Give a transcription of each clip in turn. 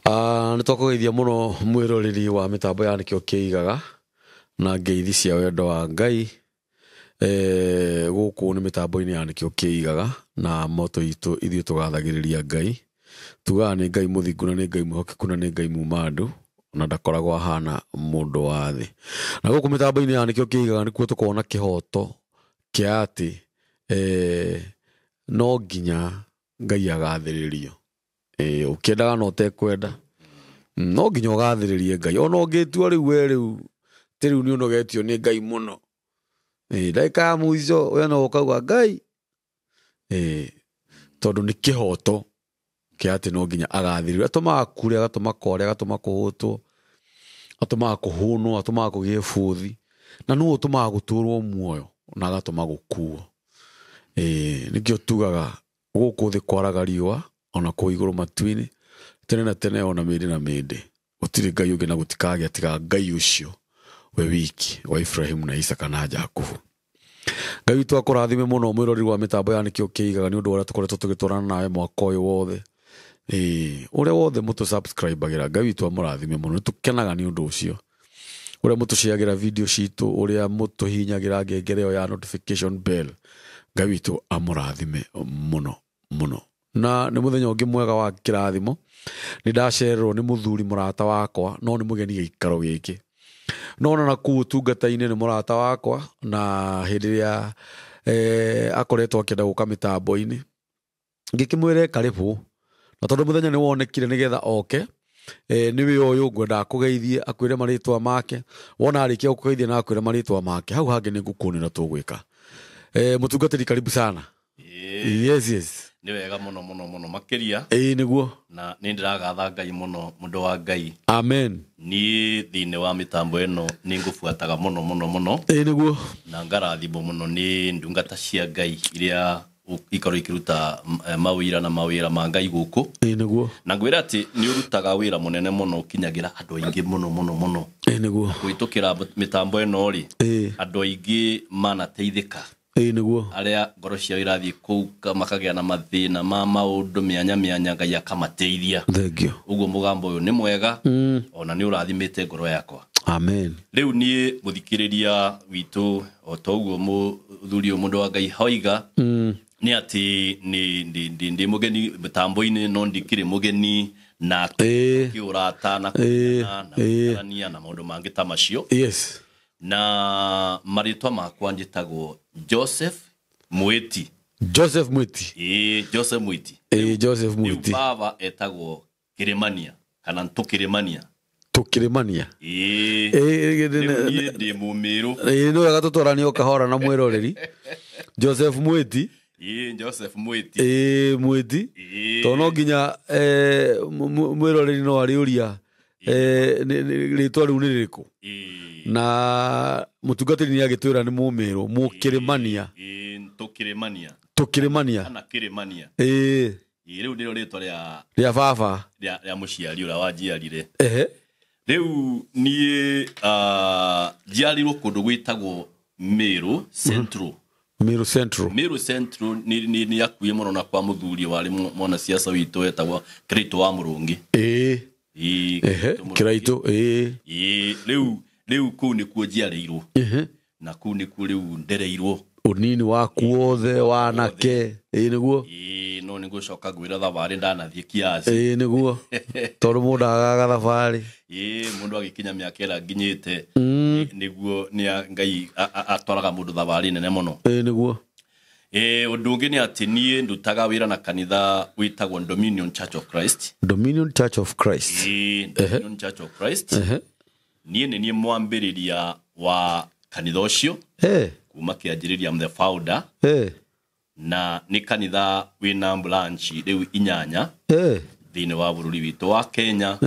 Nĩ twakũgeithia mũno mwĩroreri wa mĩtambo ya Nĩkĩo Kĩigaga na ngeithi cia wendo wa Ngai. Gũkũ nĩ mĩtambo-inĩ ya Nĩkĩo Kĩigaga na moto itũ ithuĩ tũgathagĩrĩria Ngai. Tugaga nĩ Ngai mũthingu na nĩ Ngai mwĩhokeku na nĩ Ngai muma andũ na ndakoragwo ahana mũndũ wa thĩ. Na gũkũ mĩtambo-inĩ ya Nĩkĩo Kĩigaga nĩkuo tũkoragwo na kĩhoto kĩa atĩ no nginya Ngai agathĩrĩrio. Ũkĩendaga na ũtekwenda no nginya ũgathĩrĩrie Ngai ona ũngĩtua rĩu we rĩu ti rĩu nĩ ũnogetio nĩ Ngai mũno. Ndagĩka ya mũico we no ũkauga Ngai, tondũ nĩ kĩhoto kĩa atĩ no nginya agathĩrĩrio. Atũmaga kure, agatũma kware, agatũma kũhũtwo, atũmaga kũhũnwo, atũmaga kũgĩe bũthi, na nĩwe ũtũmaga gũtũrwo muoyo na agatũma gũkuo. Nĩkĩo tugaga gũkũ thĩ kwaraga riũa ona kũu igũrũ matu-inĩ tene na tene ona mĩndĩ na mĩndĩ gũtirĩ Ngai ũngĩ na gũtikagĩa tiga Ngai ũcio we wiki wa Ibrahimu na Isaka na Jakubu. Ngai witũ akũrathime mũno mwĩroreri wa mĩtambo ya Nĩkĩo Kĩigaga nĩ ũndũ wa ũrĩa tũkoretwo tũgĩtwarana nawe mwaka ũyũ wothe. Ũrĩa wothe mũtũ subscribe-agĩra Ngai witũ amũrathime mũno, nĩ tũkenaga nĩ ũndũ ũcio. Ũrĩa mũtũciagĩra video citũ, ũrĩa mũtũhihinyagĩra ngengere ĩyo ya notification bell, Ngai witũ amũrathime mũno mũno. Na nĩ mũthenya ũngĩ mwega wa kĩrathimo, nĩ ndacererwo nĩ mũthuri mũrata wakwa, no nĩ mũgeni gĩikaro gĩkĩ. No ona nakũu ũtungata-inĩ nĩ mũrata wakwa, na hĩndĩ ĩrĩa akoretwo akĩenda gũka mĩtambo-inĩ, ngĩkĩmwĩra karibu, na tondũ mũthenya nĩ wonekire nĩgetha oke, nĩwe ũyũ ngwendaga kũgeithie akwĩre marĩtwa make. Wona arĩkia gũkũgeithia na akwĩre marĩtwa make, hau hangĩ nĩ ngũkuonera tũgwĩka. Mũtungatĩri karibu sana. Yes, yes. Nĩ wega mũno mũno mũno makĩria. Nĩguo. Na nĩ ndĩragatha Ngai mũno mũndũ wa Ngai. Amen. Niĩ thĩinĩ wa mĩtambo ĩno nĩ ngũbuataga mũno mũno mũno. Nĩguo. Na ngarathimwo mũno nĩ ndungata cia Ngai iria ikorwo ikĩruta mawĩra na mawĩra ma Ngai gũkũ. Nĩguo. Na ngwĩra atĩ nĩ ũrutaga wĩra mũnene mũno ũkinyagĩra andũ aingĩ mũno mũno mũno. Nĩguo. Kũhĩtũkĩra mĩtambo ĩno rĩ, andũ aingĩ manateithĩka. Nĩguo. Arĩa ngoro ciao irathiĩ kũu makagĩa na mathĩna ma maũndũ mĩanya mĩanya, Ngai akamateithia. Thank you. Ũguo mũgambo ũyũ nĩ mwega, ona nĩ ũrathimĩte ngoro yakwa. Amen. Rĩu niĩ mũthikĩrĩria witũ o ta ũguo mũthuri ũyũ mũndũ wa Ngai hoiga, nĩ atĩ ndĩ mũgeni mĩtambo-inĩ no ndikĩrĩ mũgeni na kĩũrata na kũmenyana na gũikarania na maũndũ mangĩ ta macio. Yes. Na marĩtwa makwa njĩtagwo Joseph Mwiti. Joseph Mwiti. Joseph Mwiti. Joseph Mwiti. Rĩu baba etagwo Kĩrĩmania kana Tũkĩrĩmania. Tũkĩrĩmania. Rĩu niĩ ndĩ Mũmĩrũ. Nĩ wega tũtwaranie o kahora na mwĩroreri. Joseph Mwiti. Joseph Mwiti. Mwiti. Tondũ no nginya mwĩroreri no arĩũria rĩtwa rĩu nĩ rĩrĩkũ. Na mũtungatĩri nĩ agĩtwĩra nĩ Mũmĩrũ, Mũkĩrĩmania. Tũkĩrĩmania. Tũkĩrĩmania. Kana Kĩrĩmania. Rĩu nĩrĩo rĩtwa rĩa baba. Rĩa mũciari ũrĩa wanjiarire. Rĩu niĩ njiarirwo kũndũ gwĩtagwo Meru Central. Meru Central. Meru Central nĩ hakuhĩ mũno na kwa mũthuri warĩ mwanasiasa witũ wetagwo Kĩraitũ wa Mũrũngi. Kĩraitũ, Rĩu kũu nĩkuo njiarĩirwo. Na kũu nĩkuo rĩu ndereirwo. Ũnini waku wothe wanake. Nĩguo. No nĩngũcoka ngwĩra thabarĩ ndanathiĩ kiasi. Nĩguo. Tondũ mũndũ agaga thabarĩ. Mũndũ agĩkinya mĩaka ĩrĩa nginyĩte, nĩguo nĩ Ngai atwaraga mũndũ thabarĩ nene mũno. Nĩguo. Ũndũ ũngĩ nĩ atĩ niĩ ndutaga wĩra na kanitha wĩtagwo Dominion Church of Christ. Dominion Church of Christ. Dominion Church of Christ. Niĩ nĩ niĩ mwambĩrĩria wa kanitha ũcio. Kuma kĩanjĩrĩria, I'm the founder. Na nĩ kanitha wĩna branch rĩu 8 thĩinĩ wa bũrũri witũ wa Kenya.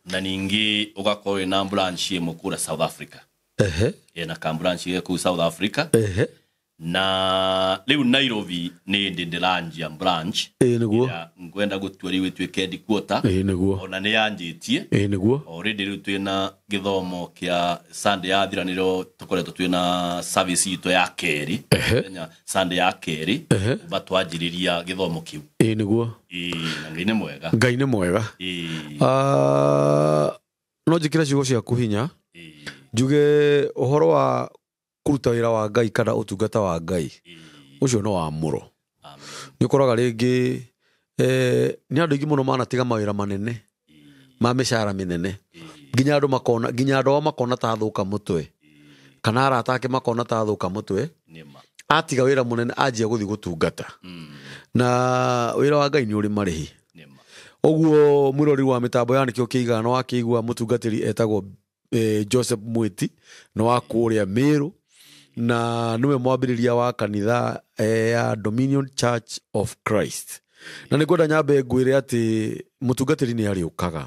Na ningĩ ũgakorwo wĩna branch ĩmwe kũrĩa South Africa. Ĩna ka branch ĩ kũu South Africa. Na rĩu Nairobi nĩ ndĩ ndĩranjia branch. Ĩĩ nĩguo. Ĩrĩa ngwenda gũtua rĩu ĩtuĩke headquarter. Ĩĩ nĩguo. Ona nĩ yanjĩtie. Ĩĩ nĩguo. Already rĩu twĩna gĩthomo kĩa Sunday yathira nĩrĩo tũkoretwo twĩna service itũ ya kerĩ. Mũthenya Sunday ya kerĩ kuma twanjĩrĩria gĩthomo kĩu. Ĩĩ nĩguo. Ĩĩ, na Ngai nĩ mwega. Ngai nĩ mwega. Ĩĩ. No njĩkĩre ciugo ciaku hinya. Ĩĩ. Njuge ũhoro wa kũruta wĩra wa Ngai kana ũtungata wa Ngai ũcio no wa mũro. Nĩ ũkoraga rĩngĩ nĩ andũ aingĩ mũno manatiga mawĩra manene ma mĩcara mĩnene, nginya andũ makona, nginya andũ ao makona ta thũka mũtwe, kana arata ake makona ta thũka mũtwe, atiga wĩra mũnene anjia gũthiĩ gũtungata. Na wĩra wa Ngai nĩ ũrĩ marĩhi. Ũguo mwĩrori wa mĩtambo ya Nĩkĩo Kĩigana wakĩigua mũtungatĩri etagwo Joseph Mwiti, nĩ wa kũrĩa Meru, na nĩwe mwambĩrĩria wa kanitha ya Dominion Church of Christ. Na nĩ ngwenda nyambe ngwĩre atĩ mũtungatĩri nĩ arĩũkaga,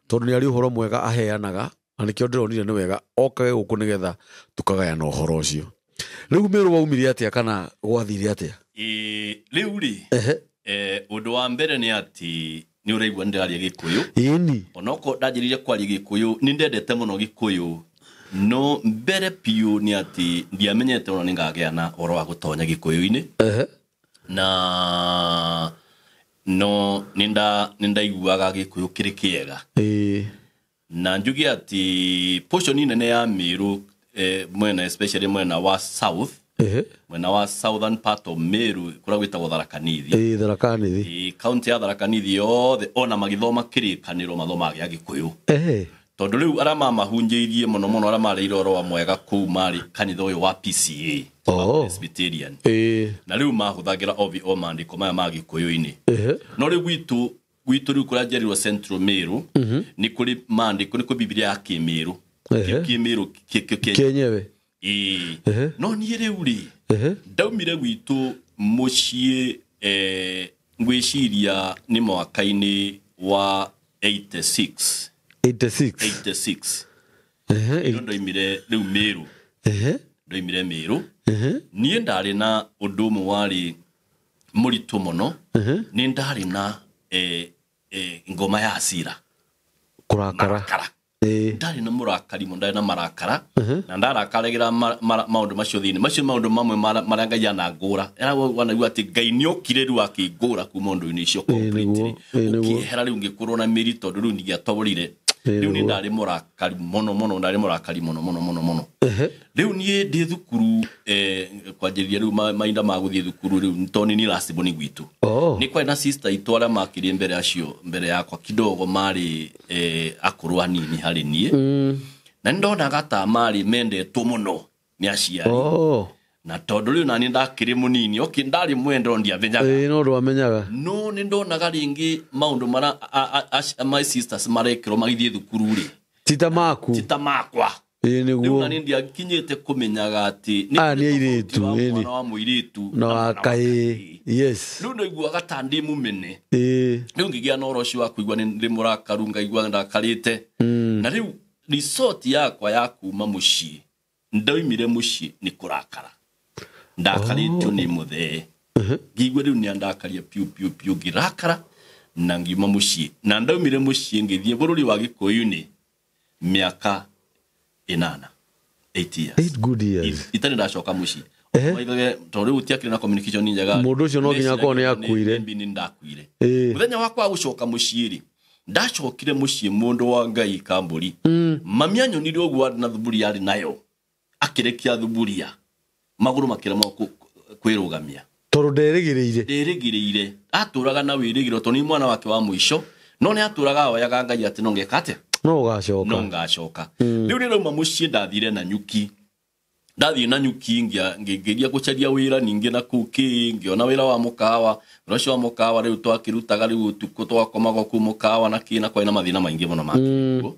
tondũ nĩ arĩ ũhoro mwega aheanaga, na nĩkĩo ndĩronire nĩ wega okage gũkũ nĩgetha tũkagayana ũhoro ũcio. Rĩu Meru waumire atĩa kana gwathire atĩa? Rĩu rĩ, ũndũ wa mbere nĩ atĩ nĩ ũraigua nĩ ndĩraria Gĩkũyũ. Ĩni. Onokorwo ndanjĩrĩirie kwaria Gĩkũyũ, nĩ ndendete mũno Gĩkũyũ, no mbere biũ nĩ atĩ ndiamenyete ona nĩ ngagĩa na ũhoro wa gũtonya Gĩkũyũ-inĩ. Na no nĩ ndaiguaga Gĩkũyũ kĩrĩ kĩega. Na njuge atĩ portion nene ya Meru, mwena especially mwena wa south, mwena wa southern part of Meru kũrĩa gwĩtagwo Tharaka Nithi. Tharaka Nithi. County ya Tharaka Nithi yothe ona magĩthoma kĩrĩkanĩro mathomaga gĩa Gĩkũyũ. Tondũ rĩu arĩa mamahunjĩirie mũno mũno arĩa marĩire ũhoro wa mwega kũu marĩ kanitha ũyũ wa PCA, Presbyterian. Na rĩu mahũthagĩra o maandĩko maya ma Gĩkũyũ-inĩ. No rĩu gwitũ rĩu kũrĩa njerirwo Central Meru, nĩ kũrĩ maandĩko, nĩ kũrĩ Bibilia ya Kĩmĩrũ. Kĩmĩrũ kĩenyewe. No niĩ rĩu rĩ, ndaumire gwitũ mũciĩ, ngwĩciria nĩ mwaka-inĩ wa 86. 86. 86. Rĩu ndoimire rĩu Meru. Ndoimire Meru. Niĩ ndarĩ na ũndũ ũmwe warĩ mũritũ mũno. Nĩ ndarĩ na ngoma ya hasira. Kũrakara. Ndarĩ na mũrakari mũno, ndarĩ na marakara. Na ndarakaragĩra maũndũ macio thĩinĩ. Macio maũndũ mamwe marĩa Ngai anangũra. Era wanaigua atĩ Ngai nĩokire rĩu akĩngũra kuma ũndũ-inĩ ũcio completely. Ũkĩehera rĩu ngĩkorwo na mĩri tondũ rĩu ningĩatoborire. Rĩu nĩ ndarĩ mũrakari mũno mũno, ndarĩ mũrakari mũno mũno mũno mũno. Rĩu niĩ ndĩ thukuru, kwanjĩrĩria rĩu mahinda ma gũthiĩ thukuru rĩu tondũ nĩ last born gwitũ. Nĩ kwarĩ na sister itũ arĩa makĩrĩ mbere acio, mbere yakwa kidogo marĩ akũrũ anini harĩ niĩ. Na nĩndonaga ta marĩ mendetwo mũno nĩ aciari. Na tondũ rĩu nani ndakĩrĩ mũnini, okay, ndarĩ mwendo ndiamenyaga. No ndwamenyaga. No nĩ ndonaga rĩngĩ maũndũ marĩa my sisters marekĩrwo magĩthiĩ thukuru rĩ. Ti ta maku. Ti ta makwa. Nĩguo. Rĩu nani ndiakinyĩte kũmenyaga atĩ nĩ Aya nĩ airĩtu, mwana wa mũirĩtu na wa kahĩĩ. Yes. Rĩu ndaiguaga ta ndĩ mũmene. Rĩu ngĩgĩa na ũhoro ũcio wa kũigua nĩ ndĩ mũrakaru, ngaigua ndakarĩte. Na rĩu resort yakwa ya kuma mũciĩ, ndaumire mũciĩ nĩ kũrakara. Ndakarĩtio nĩ mũthee. Ngĩigua rĩu nĩandakaria piũ piũ piũ, ngĩrakara na ngiuma mũciĩ. Na ndaumire mũciĩ ngĩthiĩ bũrũri wa Gĩkũyũ-inĩ mĩaka 8. 8 years. 8 good years. Itarĩ ndacoka mũciĩ. Maigage tondũ rĩu gũtiakĩrĩ na communication njega. Mũndũ ũcio no nginya akorwo nĩ akuire. Nĩ ndakuire. Mũthenya wakwa wa gũcoka mũciĩ rĩ, ndacokire mũciĩ mũndũ wa Ngai Kambũri. Mami anyonire ũguo arĩ na thuburia arĩ nayo. Akĩrekia thuburia. Magũrũ makĩremwo kwĩrũgamia. Tondũ nderĩgĩrĩire. Nderĩgĩrĩire. Atũraga na wĩrĩgĩro tondũ nĩ mwana wake wa mũico. No nĩ atũraga oyaga Ngai atĩ no ngeka atĩa? No ũgacoka. No ngacoka. Rĩu nĩ ndauma mũciĩ ndathire na nyuki. Ndathiĩ na nyuki ngĩgeria gũcaria wĩra ningĩ na kũu kĩ, ngĩona wĩra wa mũkawa. Wĩra ũcio wa mũkawa rĩu twakĩrutaga rĩu ũtukũ twakomaga kũu mũkawa na kĩ, na kwarĩ na mathĩna maingĩ mũno ma kĩrĩko.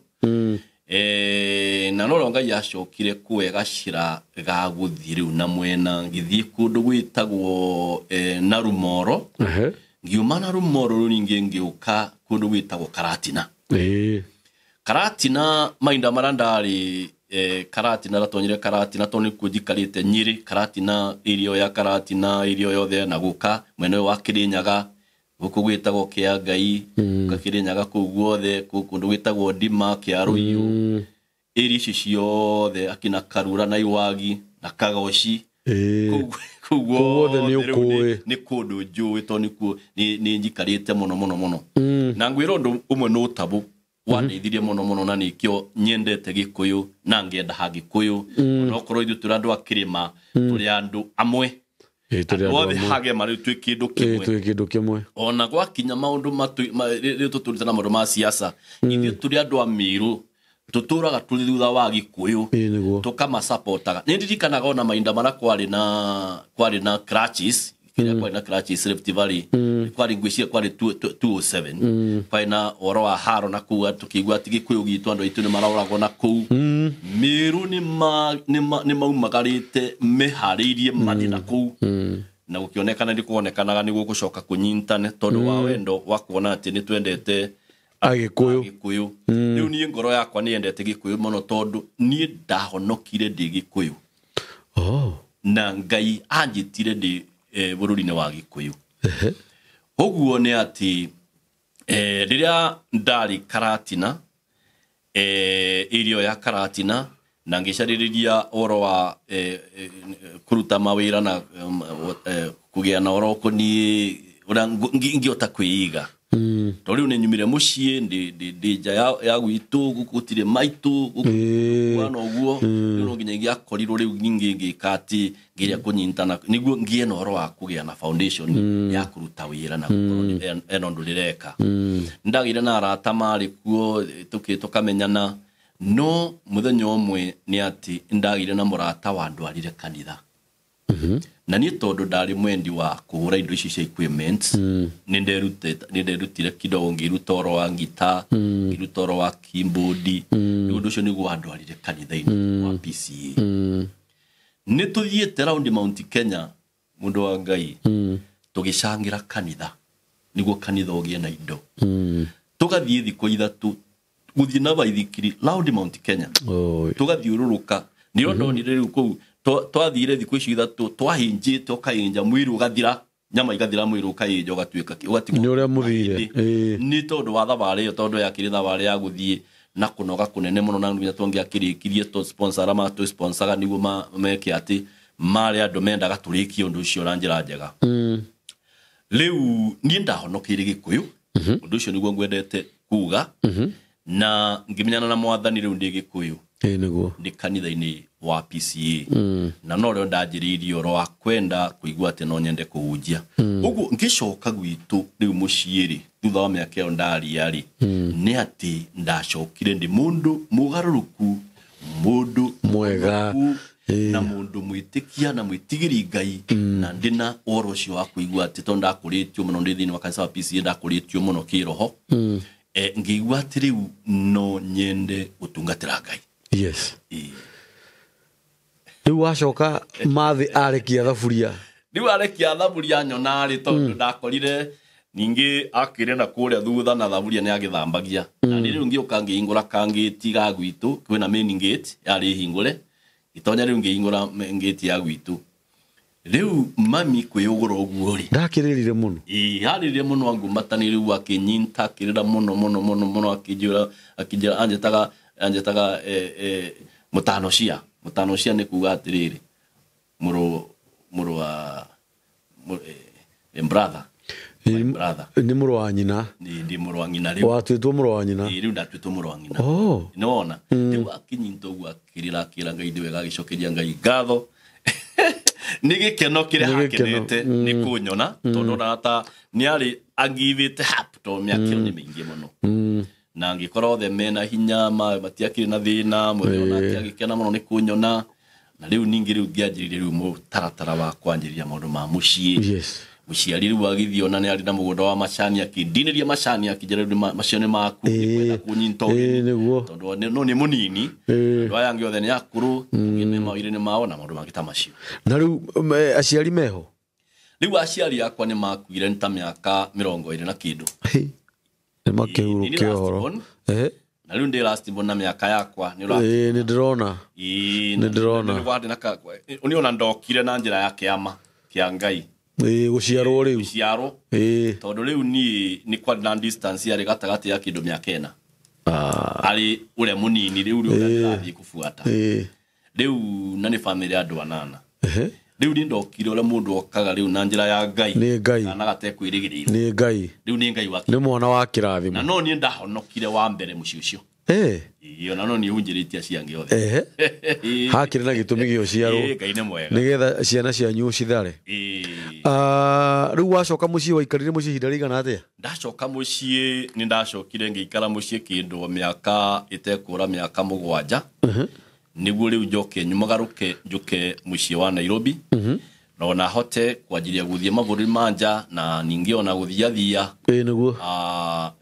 Na no Ngai acokire kuoya gacĩra ga gũthiĩ rĩu na mwena, ngĩthiĩ kũndũ gwĩtagwo Narumoro. Ngiuma Narumoro rĩu ningĩ ngĩũka kũndũ gwĩtagwo Karatina. Karatina mahinda marĩa ndarĩ Karatina ratonyire Karatina tondũ nĩkuo njikarĩte Nyĩrĩ, Karatina area ya Karatina area yothe na gũka mwena ũyũ wa Kĩrĩnyaga gũkũ gwĩtagwo Kĩa Ngai, gũka Kĩrĩnyaga kũu guothe, kũndũ gwĩtagwo Ndima, Kĩa Rũiyũ, area ici ciothe akina Karura na Iwagi na Kagoci. Kũu guothe nĩ ũkũĩ. Nĩ kũndũ njũĩ tondũ nĩkuo nĩ njikarĩte mũno mũno mũno. Na ngwĩra ũndũ ũmwe nĩ ũtabũ wandeithirie mũno mũno na nĩkĩo nyendete Gĩkũyũ na ngenda ha Gĩkũyũ. Onokorwo ithuĩ tũrĩ andũ a kĩrĩma, tũrĩ andũ amwe. Tũrĩ andũ othe hagema rĩu twĩ kĩndũ kĩmwe. Twĩ kĩndũ kĩmwe. Ona gwakinya maũndũ rĩu tũtũrĩte na maũndũ ma siasa, ithuĩ tũrĩ andũ a Mĩrũ tũtũraga tũrĩ thutha wa Gĩkũyũ, tũkamasapotaga. Nĩ ndirikanaga ona mahinda marĩa kwarĩ na crutches, kĩrĩa kwarĩ na crutches Rift Valley, kwarĩ ngwĩciria kwarĩ 207, kwarĩ na ũhoro wa haro na kũu tũkĩigua atĩ Gĩkũyũ gitũ andũ aitũ nĩ maroragwo na kũu. Mĩrũ nĩ maumagarĩte meharĩirie mathiĩ na kũu. Na gũkĩonekana nĩ kuonekanaga nĩ gũgũcoka kũnyitane tondũ wa wendo wa kuona atĩ nĩ twendete Agĩkũyũ. Gĩkũyũ. Rĩu niĩ ngoro yakwa nĩ yendete Gĩkũyũ mũno tondũ niĩ ndahonokire ndĩ Gĩkũyũ. Na Ngai anjĩtire ndĩ bũrũri-inĩ wa Gĩkũyũ. Ũguo nĩ atĩ rĩrĩa ndarĩ Karatina, area ya Karatina, na ngĩcarĩrĩria ũhoro wa kũruta mawĩra na kũgĩa na ũhoro ũkoniĩ ũrĩa ingĩhota kwĩiga. Tondũ rĩu nĩ nyumire mũciĩ ndĩ nja ya gwitũ, gũtirĩ maitũ, gũkũ ũguo. Rĩu no nginya ingĩakorirwo rĩu ningĩ ngĩka atĩ nginya kũnyitana nĩguo ngĩe na ũhoro wa kũgĩa na foundation ya kũruta wĩra na gũkorwo ena ũndũ ndĩreka. Nĩndagĩire na arata marĩ kuo tũkamenyana, no mũthenya ũmwe nĩ atĩ nĩndagĩire na mũrata wandwarire kanitha. Na niĩ tondũ ndarĩ mwendi wa kũgũra indo ici cia equipment, nĩ nderutire kidogo, ngĩruta ũhoro wa ngita, ngĩruta ũhoro wa keyboard. Rĩu ũndũ ũcio nĩguo wandwarire kanitha-inĩ wa PCA. Nĩ tũthiĩte round Mount Kenya, mũndũ wa Ngai, tũgĩcangĩra kanitha nĩguo kanitha ũgĩe na indo. Tũgathiĩ thikũ ithatũ gũthiĩ na baithikiri round Mount Kenya, tũgathiũrũrũka. Nĩo ndonire rĩu kũu twathire thikũ icio ithatũ twahinjĩte, ũkahinja mwĩrĩ ũgathira, nyama igathira, mwĩrĩ ũkahinja ũgatuĩka ũgatigwo nĩ ũrĩa mũthire. Nĩ tondũ wa thabarĩ ĩyo, tondũ yakĩrĩ thabarĩ ya gũthiĩ na kũnoga kũnene mũno, na nginya tũngĩakĩrĩkirie tũ sponsor arĩa matũ-sponsoraga nĩguo meke atĩ marĩ andũ mendaga tũrĩkie ũndũ ũcio na njĩra njega. Rĩu niĩ ndahonokeire Gĩkũyũ, ũndũ ũcio nĩguo ngwendete kuga, na ngĩmenyana na Mwathani rĩu ndĩ Gĩkũyũ. Nĩguo ndĩ kanitha-inĩ wa PCA. Na no rĩo ndanjĩrĩirie ũhoro wa kwenda kũigua atĩ no nyende kũhunjia. Ũguo ngĩcoka gwitũ rĩu mũciĩ rĩ, thutha wa mĩaka ĩyo ndaria rĩ, nĩ atĩ ndacokire ndĩ mũndũ mũgarũrũku, mũndũ mwega, na mũndũ mwĩtĩkia na mwĩtigĩri Ngai, na ndĩna ũhoro ũcio wa kũigua atĩ tondũ ndakũrĩtio mũno ndĩ thĩinĩ wa kanitha wa PCA, ndakũrĩtio mũno kĩroho. Ngĩigua atĩ rĩu no nyende gũtungatĩra Ngai. Yes. Rĩu wacoka mathĩ arekia thaburia. Rĩu arekia thaburia nyona rĩ, tondũ ndakorire ningĩ akĩrĩ na kũrĩa thutha na thaburia nĩ agĩthambagia. Na nĩ rĩu ngĩũka ngĩhingũra kangĩti ga gwitũ, kwĩna main gate yarĩ hingũre, ngĩtonya rĩu ngĩhingũra ngĩti ya gwitũ. Rĩu mami kwĩyũgũra ũguo rĩ, ndakĩrĩrire mũno. Harĩrire mũno, angumbatani rĩu akĩnyita, akĩrĩra mũno mũno mũno mũno, akĩnjĩra anjĩtaga mũtanocia. Mũtanocia nĩ kuga atĩrĩrĩ, mũrũ wa brother. Nĩ mũrũ wa nyina. Ndĩ mũrũ wa nyina rĩu. Watuĩtwo mũrũ wa nyina. Rĩu ndatuĩtwo mũrũ wa nyina. Nĩwona? Rĩu akĩnyita ũguo akĩrĩra, akĩra Ngai ndĩ wega, agĩcokeria Ngai ngatho. Nĩ gĩkeno kĩrĩa akenete nĩ kũnyona, tondũ ona ta nĩ arĩ angivĩte hap, tondũ mĩaka ĩyo nĩ mĩingĩ mũno. Na ngĩkora othe mena hinya, matiakĩrĩ na thĩna, mũthenya onake agĩkena mũno nĩ kũnyona. Na rĩu ningĩ rĩu ngĩanjĩrĩria rĩu mũtaratara wa kwanjĩrĩria maũndũ ma mũciĩ. Mũciari rĩu agĩthiĩ ona nĩ arĩ na mũgũnda wa macani, akĩndinĩria macani, akĩnjĩra rĩu macio nĩ maku, nĩkwenda kũnyita ũgeni. Tondũ no nĩ mũnini, andũ aya angĩ othe nĩ akũrũ, angĩ me mawĩra-inĩ mao na maũndũ mangĩ ta macio. Na rĩu aciari meho? Rĩu aciari akwa nĩ makuire nĩ ta mĩaka 20 na kĩndũ. Nĩ makĩhurũkia ũhoro. Na rĩu ndĩ last born na mĩaka yakwa nĩ Ĩĩ, nĩ ndĩrona. Ĩĩ, Nĩ ndĩrona. Nĩ ona ndokire na njĩra ya kĩama kĩa Ngai. Ĩĩ, gũciarwo rĩu. Gũciarwo. Ĩĩ. Tondũ rĩu niĩ nĩ kwarĩ na distance yarĩ gatagatĩ ya kĩndũ mĩaka 4. Arĩ ũrĩa mũnini rĩu rĩu ndĩrathiĩ kũbuata. Ĩĩ. Rĩu na nĩ family ya andũ 8. Ehe. Rĩu niĩ ndokire ũrĩa mũndũ okaga rĩu na njĩra ya Ngai. Nĩ Ngai. Kana gatekwĩrĩgĩrĩirwo. Nĩ Ngai. Rĩu nĩ Ngai wake. Nĩ mwana wa kĩrathimo. Na no niĩ ndahonokire wa mbere mũciĩ ũcio. Ĩĩ. Ĩĩ, ona no niĩ hunjĩrĩtie acio angĩ othe. Ehe. Hakĩrĩ na gĩtũmi gĩa ũciarwo. Ĩĩ, Ngai nĩ mwega. Nĩgetha ciana cianyu cithare. Ĩĩ. Rĩu wacoka mũciĩ waikarire mũciĩ ihinda rĩigana atĩa? Ndacoka mũciĩ nĩ ndacokire ngĩikara mũciĩ kĩndũ mĩaka ĩtekũra mĩaka 7. Nĩguo rĩu njoke nyumagarũke njũke mũciĩ wa Nairobi. Na ona hote kwanjiria gũthiĩ mabũrũri ma nja na ningĩ ona gũthiathia. Ĩĩ, nĩguo.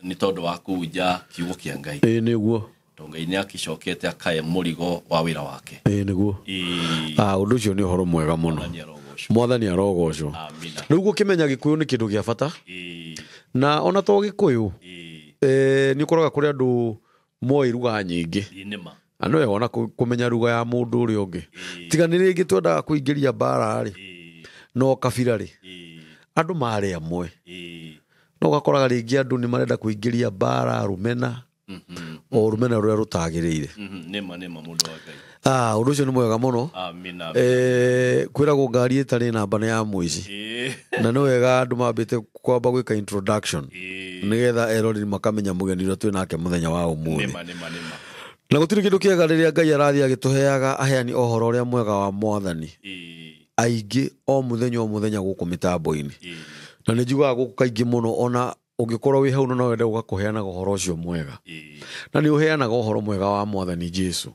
Nĩ tondũ wa kũunja kiugo kĩa Ngai. Ĩĩ, nĩguo. Tondũ Ngai nĩ akĩcokete akae mũrigo wa wĩra wake. Ĩĩ, nĩguo. Ĩĩ. Ũndũ ũcio nĩ ũhoro mwega mũno. Mwathani arogocwo. Mwathani arogocwo. Amina. Rĩu gũkĩmenya Gĩkũyũ nĩ kĩndũ gĩa bata. Ĩĩ. Na ona to Gĩkũyũ, Ĩĩ. nĩ ũkoraga kũrĩ andũ moĩ ruga nyingĩ. Ĩĩ, nĩma. Na nĩ wega ona kũmenya ruga ya mũndũ ũrĩa ũngĩ. Tiga nĩ rĩngĩ twendaga kũingĩria mbara rĩ, no kabira rĩ, andũ marĩ amwe. No ũgakoraga rĩngĩ andũ nĩ marenda kũingĩria mbara rũmena, o rũmena rũrĩa rũtagĩrĩire. Nĩma, nĩma, mũndũ wa Ngai. Ũndũ ũcio nĩ mwega mũno. Amina. Kwĩragwo ngari ĩtarĩ namba nĩ ya mũici. Na nĩ wega andũ mambĩte kwamba gwĩka introduction. Nĩgetha eroreri makamenya mũgeni ũrĩa twĩ nake mũthenya wa ũmũthĩ. Nĩma, nĩma, nĩma. Na gũtirĩ kĩndũ kĩega rĩrĩa Ngai arathiĩ agĩtũheaga aheani ũhoro ũrĩa mwega wa Mwathani. Aingĩ o mũthenya o mũthenya gũkũ mĩtambo-inĩ. Na nĩ njugaga gũkũ kaingĩ mũno ona ũngĩkorwo wĩ hau no wende gũka kũheanaga ũhoro ũcio mwega. Na nĩ ũheanaga ũhoro mwega wa Mwathani Jesũ.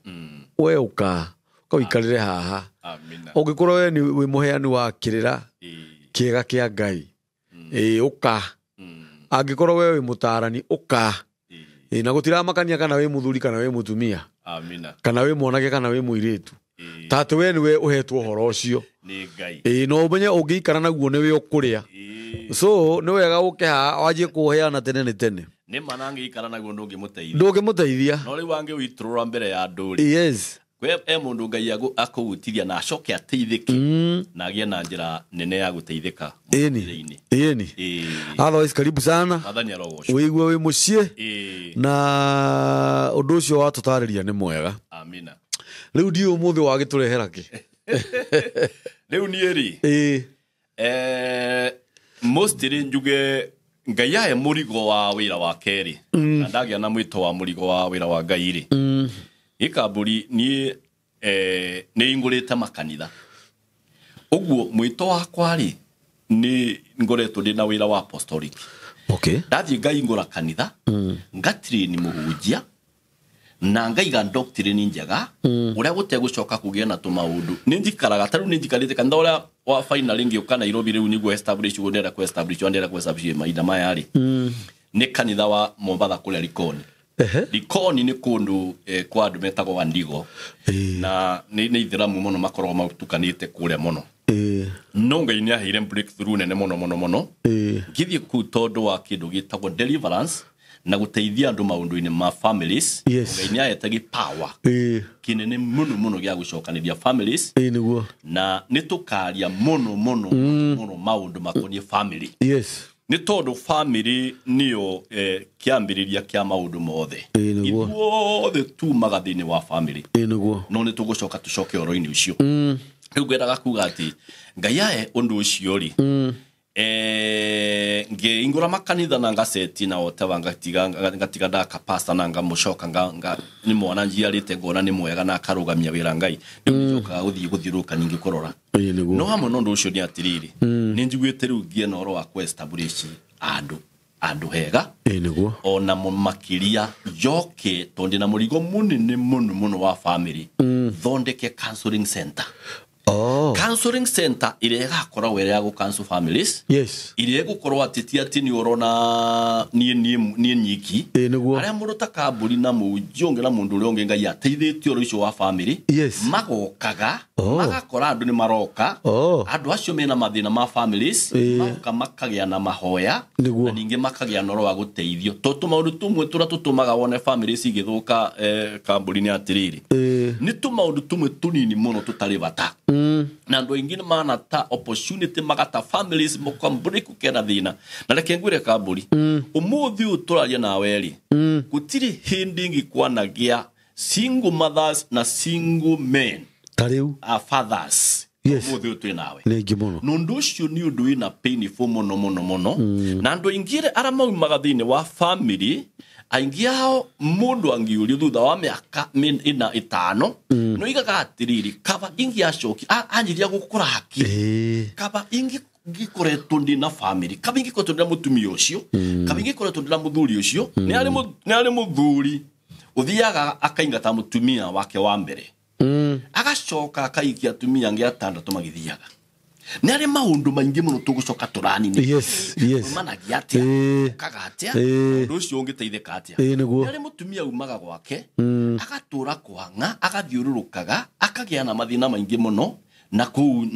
We ũka, ũka ũikarĩre haha. Amina. Ũngĩkorwo we nĩ wĩ mũheani wa kĩrĩra kĩega kĩa Ngai. Ĩĩ, ũka. Angĩkorwo we wĩ mũtaarani, ũka. Ĩĩ, na gũtiramakania kana wĩ mũthuri kana wĩ mũtumia. Amina. Kana wĩ mwanake kana wĩ mũirĩtu. Ta atĩ we nĩwe ũhetwo ũhoro ũcio. Nĩ Ngai. Ĩĩ, no ũmenye ũngĩikara naguo nĩwe ũkũrĩa. So nĩ wega ũke haha wanjie kũũheana tene nĩ tene. Nĩ ma na angĩikara naguo ndũngĩmũteithia. Ndũngĩmũteithia. No rĩu angĩũitũrũra mbere ya andũ rĩ. Yes. Kwe e mũndũ Ngai akũhutiria na acoke ateithĩke. Na agĩe na njĩra nene ya gũteithĩka Ĩni. mũtũrĩre-inĩ. Ĩni. Otherwise karibu sana. Mwathani arogocwo. Wĩigue wĩ mũciĩ. Na ũndũ ũcio watũtarĩria nĩ mwega. Amina. Rĩu ndiũĩ ũmũthĩ wagĩtũrehera kĩ? Rĩu niĩ rĩ. Ĩĩ. Mostly njuge Ngai ahe mũrigo wa wĩra wake rĩ. Na ndagĩa na mwĩto wa mũrigo wa wĩra wa Ngai rĩ. Gĩkambũri niĩ nĩ ingũrĩte makanitha. Ũguo mwĩto wakwa rĩ, nĩ ngoretwo ndĩ na wĩra wa apostolic. Okay. Ndathiĩ ngaingũra kanitha, ngatrain mũhunjia, na ngaiga doctrine njega, ũrĩa gũtegũcoka kũgĩa na tũmaũndũ. Nĩ njikaraga, ta rĩu nĩ njikarĩte kanitha ũrĩa wa finally ngĩũka Nairobi rĩu nĩguo establish ũguo ndĩrenda kũ-establish, ũrĩa ndĩrenda kũ-establish mahinda maya rĩ. Nĩ kanitha wa Mombatha kũrĩa Likoni. Likoni nĩ kũndũ kwa andũ metagwo Wandigo. Na nĩ Ithĩramu mũno makoragwo matukanĩte kũrĩa mũno. No Ngai nĩ aheire breakthrough nene mũno mũno mũno. Ngĩthiĩ kũu tondũ wa kĩndũ gĩtagwo deliverance na gũteithia andũ maũndũ-inĩ ma families. Yes. Ngai nĩ ahete gĩpawa kĩnene mũno mũno gĩa gũcokanĩria families. Ĩĩ, nĩguo. Na nĩ tũkaria mũno mũno mũno maũndũ makoniĩ family. Yes. Nĩ tondũ family nĩyo kĩambĩrĩria kĩa maũndũ mothe. Ĩĩ, nĩguo. Ithuothe tumaga thĩinĩ wa family. Ĩĩ, nĩguo. No nĩ tũgũcoka tũcoke ũhoro-inĩ ũcio. Rĩu ngwendaga kuga atĩ Ngai ahe ũndũ ũcio rĩ, ngĩingũra makanitha na ngaceti na whatever, ngatiga ndaka pastor na ngamũcoka nĩ mwana njiarĩte ngona nĩ mwega na akarũgamia wĩra Ngai. Rĩu njokaga gũthiĩ gũthiũrũrũka ningĩ kũrora. Ĩĩ, nĩguo. No hamwe na ũndũ ũcio nĩ atĩrĩrĩ, nĩ njiguĩte rĩu ngĩe na ũhoro wa kũ-establish andũ hega. Ĩĩ, nĩguo. Ona makĩria njoke tondũ ndĩna mũrigo mũnene mũno mũno wa family. Thondeke counseling center. Oh. Counseling center ĩrĩa ĩgakoragwo ĩrĩ ya gũ-counsel families. Yes. Ĩrĩa ĩgũkorwo atĩ ti atĩ nĩ ũrona niĩ nyiki. Ĩĩ, nĩguo. Arĩa mũndũ ta kambũri na mũnji ũngĩ na mũndũ ũrĩa ũngĩ Ngai ateithĩtie ũhoro ũcio wa family. Yes. Magokaga Magakora andũ nĩ maroka. Andũ acio mena mathĩna ma families magoka makagĩa na mahoya na ningĩ makagĩa na ũhoro wa gũteithio. Tondũ tũmaũndũ tũmwe tũrĩa tũtũmaga wone families igĩthũka kambuni-inĩ atĩrĩrĩ, nĩ tũmaũndũ tũmwe tũnini mũno tũtarĩ bata. Na andũ aingĩ nĩ manata opportunity magata families kambuni kũkena thĩna. Na reke ngwĩre kambuni, ũmũthĩ ũyũ tũraria nawe rĩ, gũtirĩ hĩndĩ ĩngĩ kwanagĩa single mothers na single men ta rĩu fathers. Yes. Ũmũthĩ ũyũ twĩ nawe. Nĩ aingĩ mũno. Na ũndũ ũcio nĩ ũndũ wĩna painful mũno mũno mũno. Na andũ aingĩ arĩa maumaga thĩinĩ wa family, aingĩ ao mũndũ angĩũrio thutha wa mĩaka ĩna ĩtano, nĩ oigaga atĩrĩrĩ, kaba ingĩacoki anjirie gũkũra hakiri, kaba ingĩkoretwo ndĩ na family, kaba ingĩkoretwo ndĩ na mũtumia ũcio, kaba ingĩkoretwo ndĩ na mũthuri ũcio. Nĩ arĩ mũthuri ũthiaga akaingata mũtumia wake wa mbere, agacoka akaikia atumia angĩ atandatũ magĩthiaga. Nĩ arĩ maũndũ maingĩ mũno tũgũcoka tũranine. Yes, yes. Umanagia atĩa, ũkaga atĩa, ũndũ ũcio ũngĩteithĩka atĩa. Nĩguo. Nĩ arĩ mũtumia umaga gwake, agatũra kwang'a, agathiũrũrũkaga, akagĩa na mathĩna maingĩ mũno na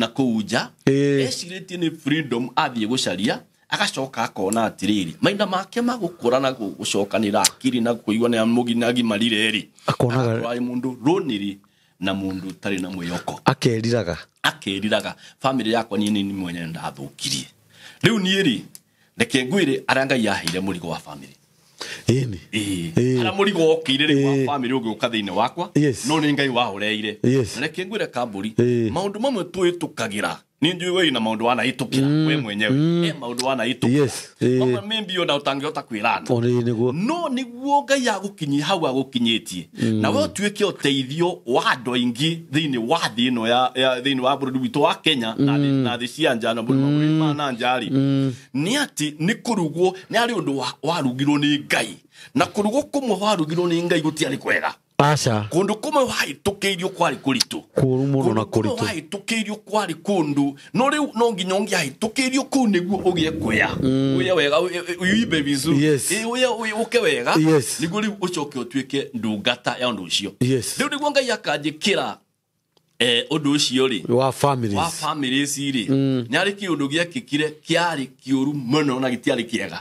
kũu nja. Ecirĩtie nĩ freedom athiĩ gũcaria, agacoka akona atĩrĩrĩ, mainda make ma gũkũra na gũcokanĩra akiri na kũigua nĩ agimarire rĩ, akonaga arĩ mũndũ rũnĩrĩ na mũndũ ũtarĩ na mwĩhoko. Akeriraga. Akeriraga family yakwa niĩ nĩ mwenyewe ndathũkirie. Rĩu niĩ rĩ, reke ngwĩre arĩa Ngai aheire mũrigo wa family. Ĩni. Arĩa mũrigo wokĩire rĩu wa family ũgĩũka thĩinĩ wakwa, no nĩ Ngai waũreire. Yes. Reke ngwĩre kamburi, maũndũ mamwe twĩtũkagĩra, nĩ njũĩ we na maũndũ wanahĩtũkĩra we mwenyewe, maũndũ wanahĩtũkĩra. Yes. Mamwe maybe ona ũtangĩhota kwĩrana. Nĩguo. No nĩguo Ngai agũkinyie hau agũkinyĩtie, na we ũtuĩke ũteithio wa andũ aingĩ thĩinĩ wa thĩ ĩno ya thĩinĩ wa bũrũri witũ wa Kenya na thĩ cia nja na bũrũri ma na nja rĩ, nĩ atĩ nĩ kũrugwo, nĩ arĩ ũndũ warugirwo nĩ Ngai, na kũrugwo kũmwe warugirwo nĩ Ngai gũtiarĩ kwega. Aca. Kũndũ kũmwe wahĩtũkĩirio kwarĩ kũritũ. Kũũru mũno na Kũndũ kũmwe kũritũ. wahĩtũkĩirio kwarĩ kũndũ, no rĩu no nginya ũngĩahĩtũkĩirio kũu nĩguo ũgĩe kwea. Ũye wega, ũimbe vizuri. Yes. Ũye ũke wega. Yes. Nĩguo rĩu ũcoke ũtuĩke ndungata ya ũndũ ũcio. Yes. Rĩu nĩguo Ngai akanjĩkĩra ũndũ ũcio rĩ, Wa families. Wa families rĩ, nĩ arĩ kĩũndũ gĩekĩkire kĩarĩ kĩũru mũno na gĩtiarĩ kĩega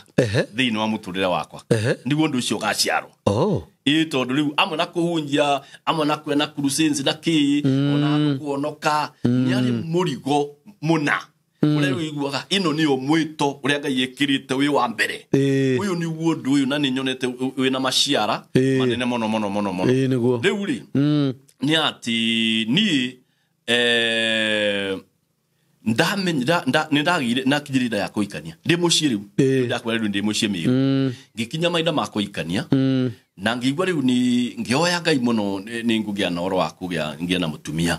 thĩinĩ wa mũtũrĩre wakwa. Nĩguo ũndũ ũcio ũgaciarwo. Ĩ tondũ rĩu amwe na kũhunjia, amwe na kwena crusades na kĩ, ona andũ kuonoka, nĩ arĩ mũrigo mũna ũrĩa rĩu ũiguaga ĩno nĩyo mwĩto ũrĩa Ngai ĩkĩrĩte wĩ wa mbere. Ũyũ nĩguo ũndũ ũyũ na nĩ nyonete wĩna maciara manene mũno mũno mũno mũno. Nĩguo. Rĩu rĩ, nĩ atĩ niĩ nĩ ndagĩire na kinyĩrĩra ihinda ya kũhikania ndĩ mũciĩ rĩu. Ndakwĩra rĩu ndĩ mũciĩ Mĩrũ. Ngĩkinya mahinda ma kũhikania, na ngĩigua rĩu nĩ ngĩhoya Ngai mũno nĩ ngũgĩa na ũhoro wa kũgĩa ngĩe na mũtumia.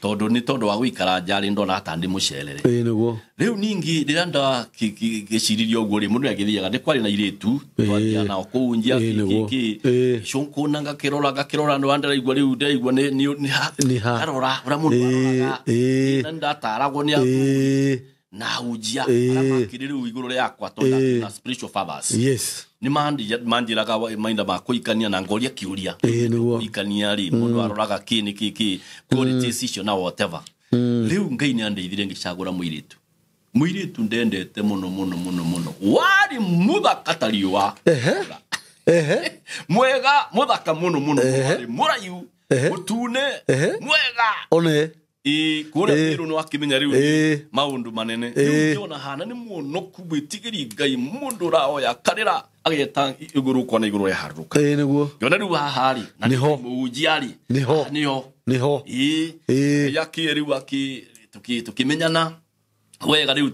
Tondũ nĩ tondũ wa gũikara nja rĩ, ndona ta ndĩ mũcerere. Nĩguo. Rĩu ningĩ rĩrĩa ndakĩciririe ũguo rĩ, mũndũ nĩagĩthiaga, nĩ kwarĩ na airĩtu, twathiaga nao kũu nja, Nĩguo. cũkũna ngakĩrora, ngakĩrora, nĩ ndĩraigua rĩu, ndĩraigua nĩ ha. Nĩ ha. Ngarora ũrĩa mũndũ aroraga. Na nĩndataragwo nĩ athuri na ahunjia arĩa makĩrĩ rĩu igũrũ rĩakwa, tondũ ndarĩ na spiritual fathers. Yes. Nĩ manjĩraga mahinda ma kũhikania na ngoria kĩũria. Nĩguo. Kũhikania rĩ, mũndũ aroraga kĩ nĩ kĩ, kĩ, qualities icio na whatever. Rĩu Ngai nĩ andeithirie ngĩcagũra mũirĩtu. Mũirĩtu ndendete mũno mũno mũno mũno. Warĩ mũthaka ta riũa. Mwega, mũthaka mũno mũno. Warĩ mũraihu, mũtune, mwega. One. Kũrĩa Mĩrũ nĩ wakĩmenya rĩu maũndũ manene. Rĩu ngĩona hana nĩ mũonoku, mwĩtigĩri Ngai, mũndũ ũraoya karĩra ageta igũrũ kona igũrũ rĩaharũrũka. Nĩguo. Ngĩona rĩu haha rĩ, na Nĩho. nĩ mũhunjia rĩ. Nĩho. Nĩho. Nĩho. Yakĩ rĩu tũkĩmenyana wega rĩu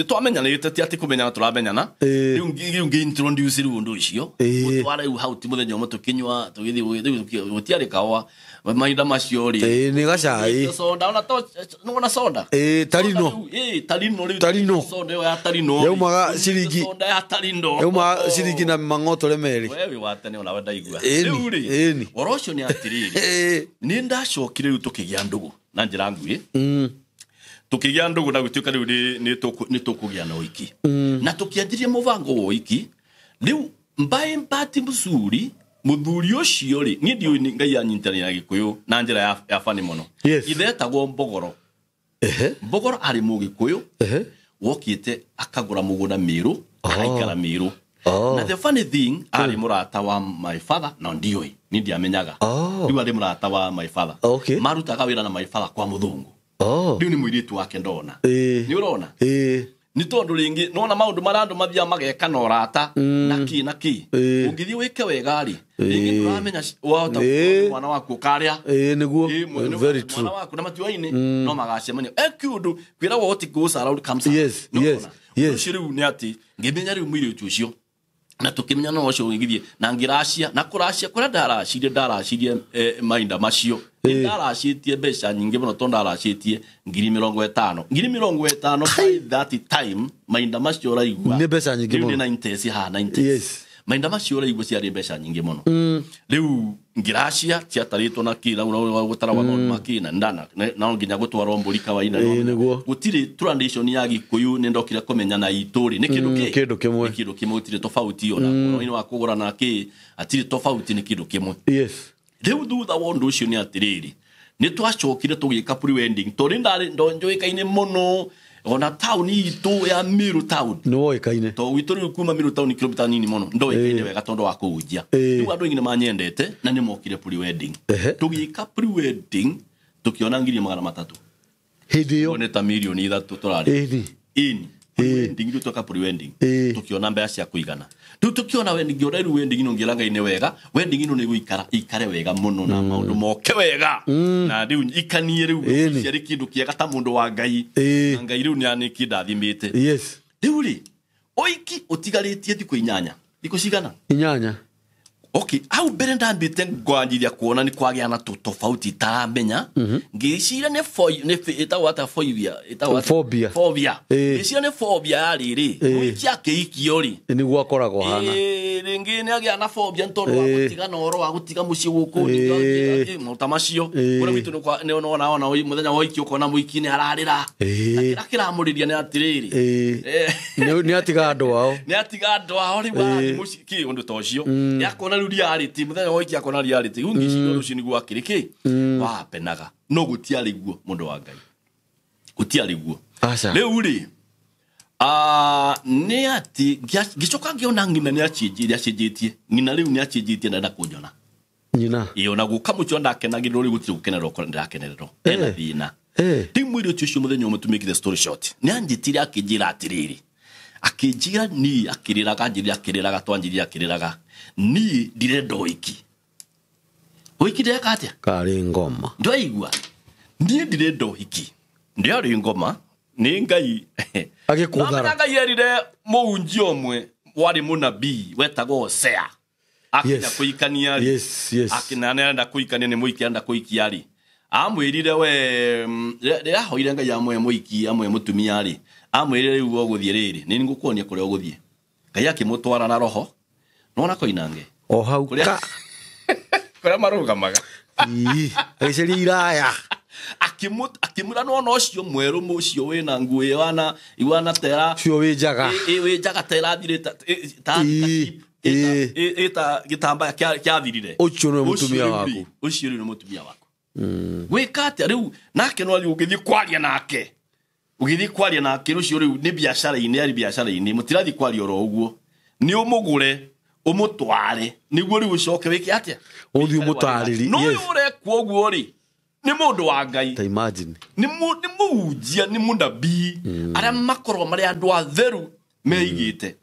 twamenyanĩte, ti atĩ kũmenyana tũramenyana. Rĩu rĩu ngĩ-introduce rĩu ũndũ ũcio. Gũtwara rĩu hau ti mũthenya ũmwe tũkĩnyua, tũgĩthiĩ, rĩu gũtiarĩ kahũa mahinda macio rĩ. Nĩ gacai. Soda, ona to, nĩwona soda? Tarino. Soda rĩu, tarino rĩu. Tarino. Soda ĩyo ya tarino. Yaumaga ciringi. Soda ya tarino. Yaumaga ciringi na mang'otore merĩ. We wĩ wa tene ona we ndaigua. Rĩu rĩ, ũhoro ũcio nĩ atĩrĩrĩ. Nĩ ndacokire rĩu tũkĩgĩa ndũgũ na njĩra nguhĩ. Tũkĩgĩa ndũgũ na gũtuĩka rĩu nĩ tũkũgĩa na ũhiki. Na tũkĩanjĩrĩria mũbango wa ũhiki. Rĩu mbaĩ mbati mzuri, Muthuri ucio ri ni ndiũĩ ni Ngai anyitanĩra Gĩkũyũ na njĩra ya bani mũno. Yes. Ithe etagwo Mbogoro. Mbogoro arĩ Mũgĩkũyũ. Wokĩte akagũra mũgũnda Mĩrũ, akaikara Mĩrũ. Na the funny thing, arĩ mũrata wa my father, na ndiũĩ, ni ndiamenyaga. Rĩu arĩ mũrata wa my father. Okay. Marutaga wĩra na my father kwa mũthũngũ. Rĩu nĩ mũirĩtu wake ndona. Nĩ ũrona? Nĩ tondũ rĩngĩ nona maũndũ marĩa andũ mathiaga mageka na ũrata na kĩ na kĩ. Ũngĩthiĩ wĩke wega rĩ, rĩngĩ ndũramenya wahota gũkorwo mwana waku ũkarĩa. Nĩguo. Very true. Mwana waku na matuainĩ no magacemania. Kĩũndũ kwĩragwo what goes around comes around. Yes, yes, yes. Ũcio rĩu nĩ atĩ ngĩmenya rĩu mũirĩtu ũcio na tukimenya no ũcio ũgĩthiĩ na ngĩracia na kũracia kũrĩa ndaracirie mainda macio ndaracĩtie mbeca nyingĩ mũno tondũ ndaracĩtie 50,000 50,000 by that time mainda macio ũraigua nĩ mbeca nyingĩ mũno rĩu ndĩ na interest haha na interest yes mainda macio ũraigua ciarĩ mbeca nyingĩ mũno rĩu ngĩracia ciatarĩtwo na kĩ na gũtaragwa maũndũ ma kĩ na ndana no nginya gũtwarwo mbũri kawaida gũtirĩ tradition ya Gĩkũyũ nĩ ndokire kũmenya na itũ rĩ nĩ kĩndũ kĩ kĩndũ kĩmwe nĩ kĩndũ kĩmwe gũtirĩ tofauti ona ũhoro-inĩ wa kũgũra na kĩ atirĩ tofauti nĩ kĩndũ kĩmwe yes rĩu thutha wa ũndũ ũcio nĩ atĩrĩrĩ nĩ twacokire tũgĩka pre-wedding tondũ ndarĩ njũĩkaine mũno ona town itũ ya Meru town nĩ woĩkaine to gwitũ rĩu kuma Meru town kilomita nini mũno ndoĩkaine wega tondũ wa kũhunjia rĩu andũ aingĩ nĩ manyendete na nĩ mokire pre-wedding tũgĩka pre-wedding tũkĩona 300,000 hĩndĩ ĩyo nĩ ta 3 milioni tũrarĩ ĩni pre-wedding rĩu tweka pre-wedding tũkĩona mbeca cia kũigana rĩu tũkĩona wedding ngĩona rĩu wedding ĩno ngĩra Ngai nĩ wega wedding ĩno nĩ gũikara ikare wega mũno na maũndũ moke wega na rĩu ikanie rĩu ciarĩ kĩndũ kĩega ta mũndũ wa Ngai na Ngai rĩu nĩ anĩkĩndathimĩte yes rĩu rĩ ũiki ũtigarĩtie thikũ inyanya thikũ cigana inyanya okay hau mbere ndambĩte ngwanjiria kuona nĩ kwagĩa na tũtofauti itaramenya ngĩciria nĩ ĩtagwo atĩa phobia ĩtagwo phobia phobia ngĩciria nĩ phobia ya rĩrĩ mũiki akĩikio rĩ nĩguo akoragwo hana rĩngĩ nĩ agĩa na phobia nĩ tondũ wa gũtiga na ũhoro wa gũtiga mũciĩ gũkũ maũndũ ta macio kũrĩa gwitũ nĩ ona ona mũthenya wa ũiki ũkona mũiki nĩ ararĩra na kĩrĩa kĩramũrĩria nĩ atĩrĩrĩ nĩ atiga andũ ao nĩ atiga andũ ao rĩu arathiĩ mũciĩ kĩ ũndũ ta ũcio nĩ akona rĩu reality muthenya wa ũiki akona reality rĩu ngĩciria ũndũ ũcio nĩguo akĩrĩ kĩ wapenaga no gũtiarĩ guo mũndũ wa Ngai gũtiarĩ guo rĩu rĩ nĩ atĩ ngĩcoka ngĩona ng'ina nĩ acenjetie ng'ina rĩu nĩ acenjetie na kũnjona nyina ĩyo na gũka mũcio ndakenagĩrĩrwo rĩu gũtirĩ gũkenererwo ndĩrakenererwo ena thĩna rĩu mũirĩtu ũcio mũthenya ũmwe to make the story short nĩ anjĩtire akĩnjĩra atĩrĩrĩ akĩnjĩra niĩ akĩrĩraga anjĩrire akĩrĩraga twanjĩrire akĩrĩraga niĩ ndirenda ũiki ũiki ndĩreka atĩa karĩ ngoma ndwaigua niĩ ndirenda ũhiki ndĩarĩ ngoma nĩ Ngai agĩkũthara Ngai erire mũhunjia ũmwe warĩ mũnabii wetagwo Hosea akinya kũikania rĩ akina nĩarenda kũikania nĩ mũiki arenda kũikia rĩ amwĩrire we rĩrĩa ahoire Ngai amwe mũiki amwe mũtumia rĩ amwĩrire rĩu ũgũthiĩ rĩrĩ nĩ ngũkuonia kũrĩa ũgũthiĩ Ngai akĩmũtwara na roho nona koinange o hau kũrĩa marũgamaga agĩcaria iraya akĩmwĩra nona ũcio mwerũ mũcio wĩna nguo ĩwana iwana tera ũcio wĩ njaga wĩ njaga ta ĩrathirĩte ĩta gĩtambaya kĩathirire ũcio nĩwe mũtumia waku ũcio rĩu nĩ mũtumia waku gwĩka atĩa rĩu nake no athiĩ ũgĩthiĩ kwaria nake ũgĩthiĩ kwaria nake rũcio rĩu nĩ biacara-inĩ arĩ biacara-inĩ mũtirathiĩ kwaria oro ũguo nĩ ũmũgũre ũmũtware nĩguo rĩu ũcoke wĩke atĩa ũthiĩ ũmũtarĩrie no ũyũ ũrekwo ũguo rĩ nĩ mũndũ wa Ngai ta imagine nĩ mũhunjia nĩ mũnabii arĩa makoragwo marĩ andũ atheru meigĩte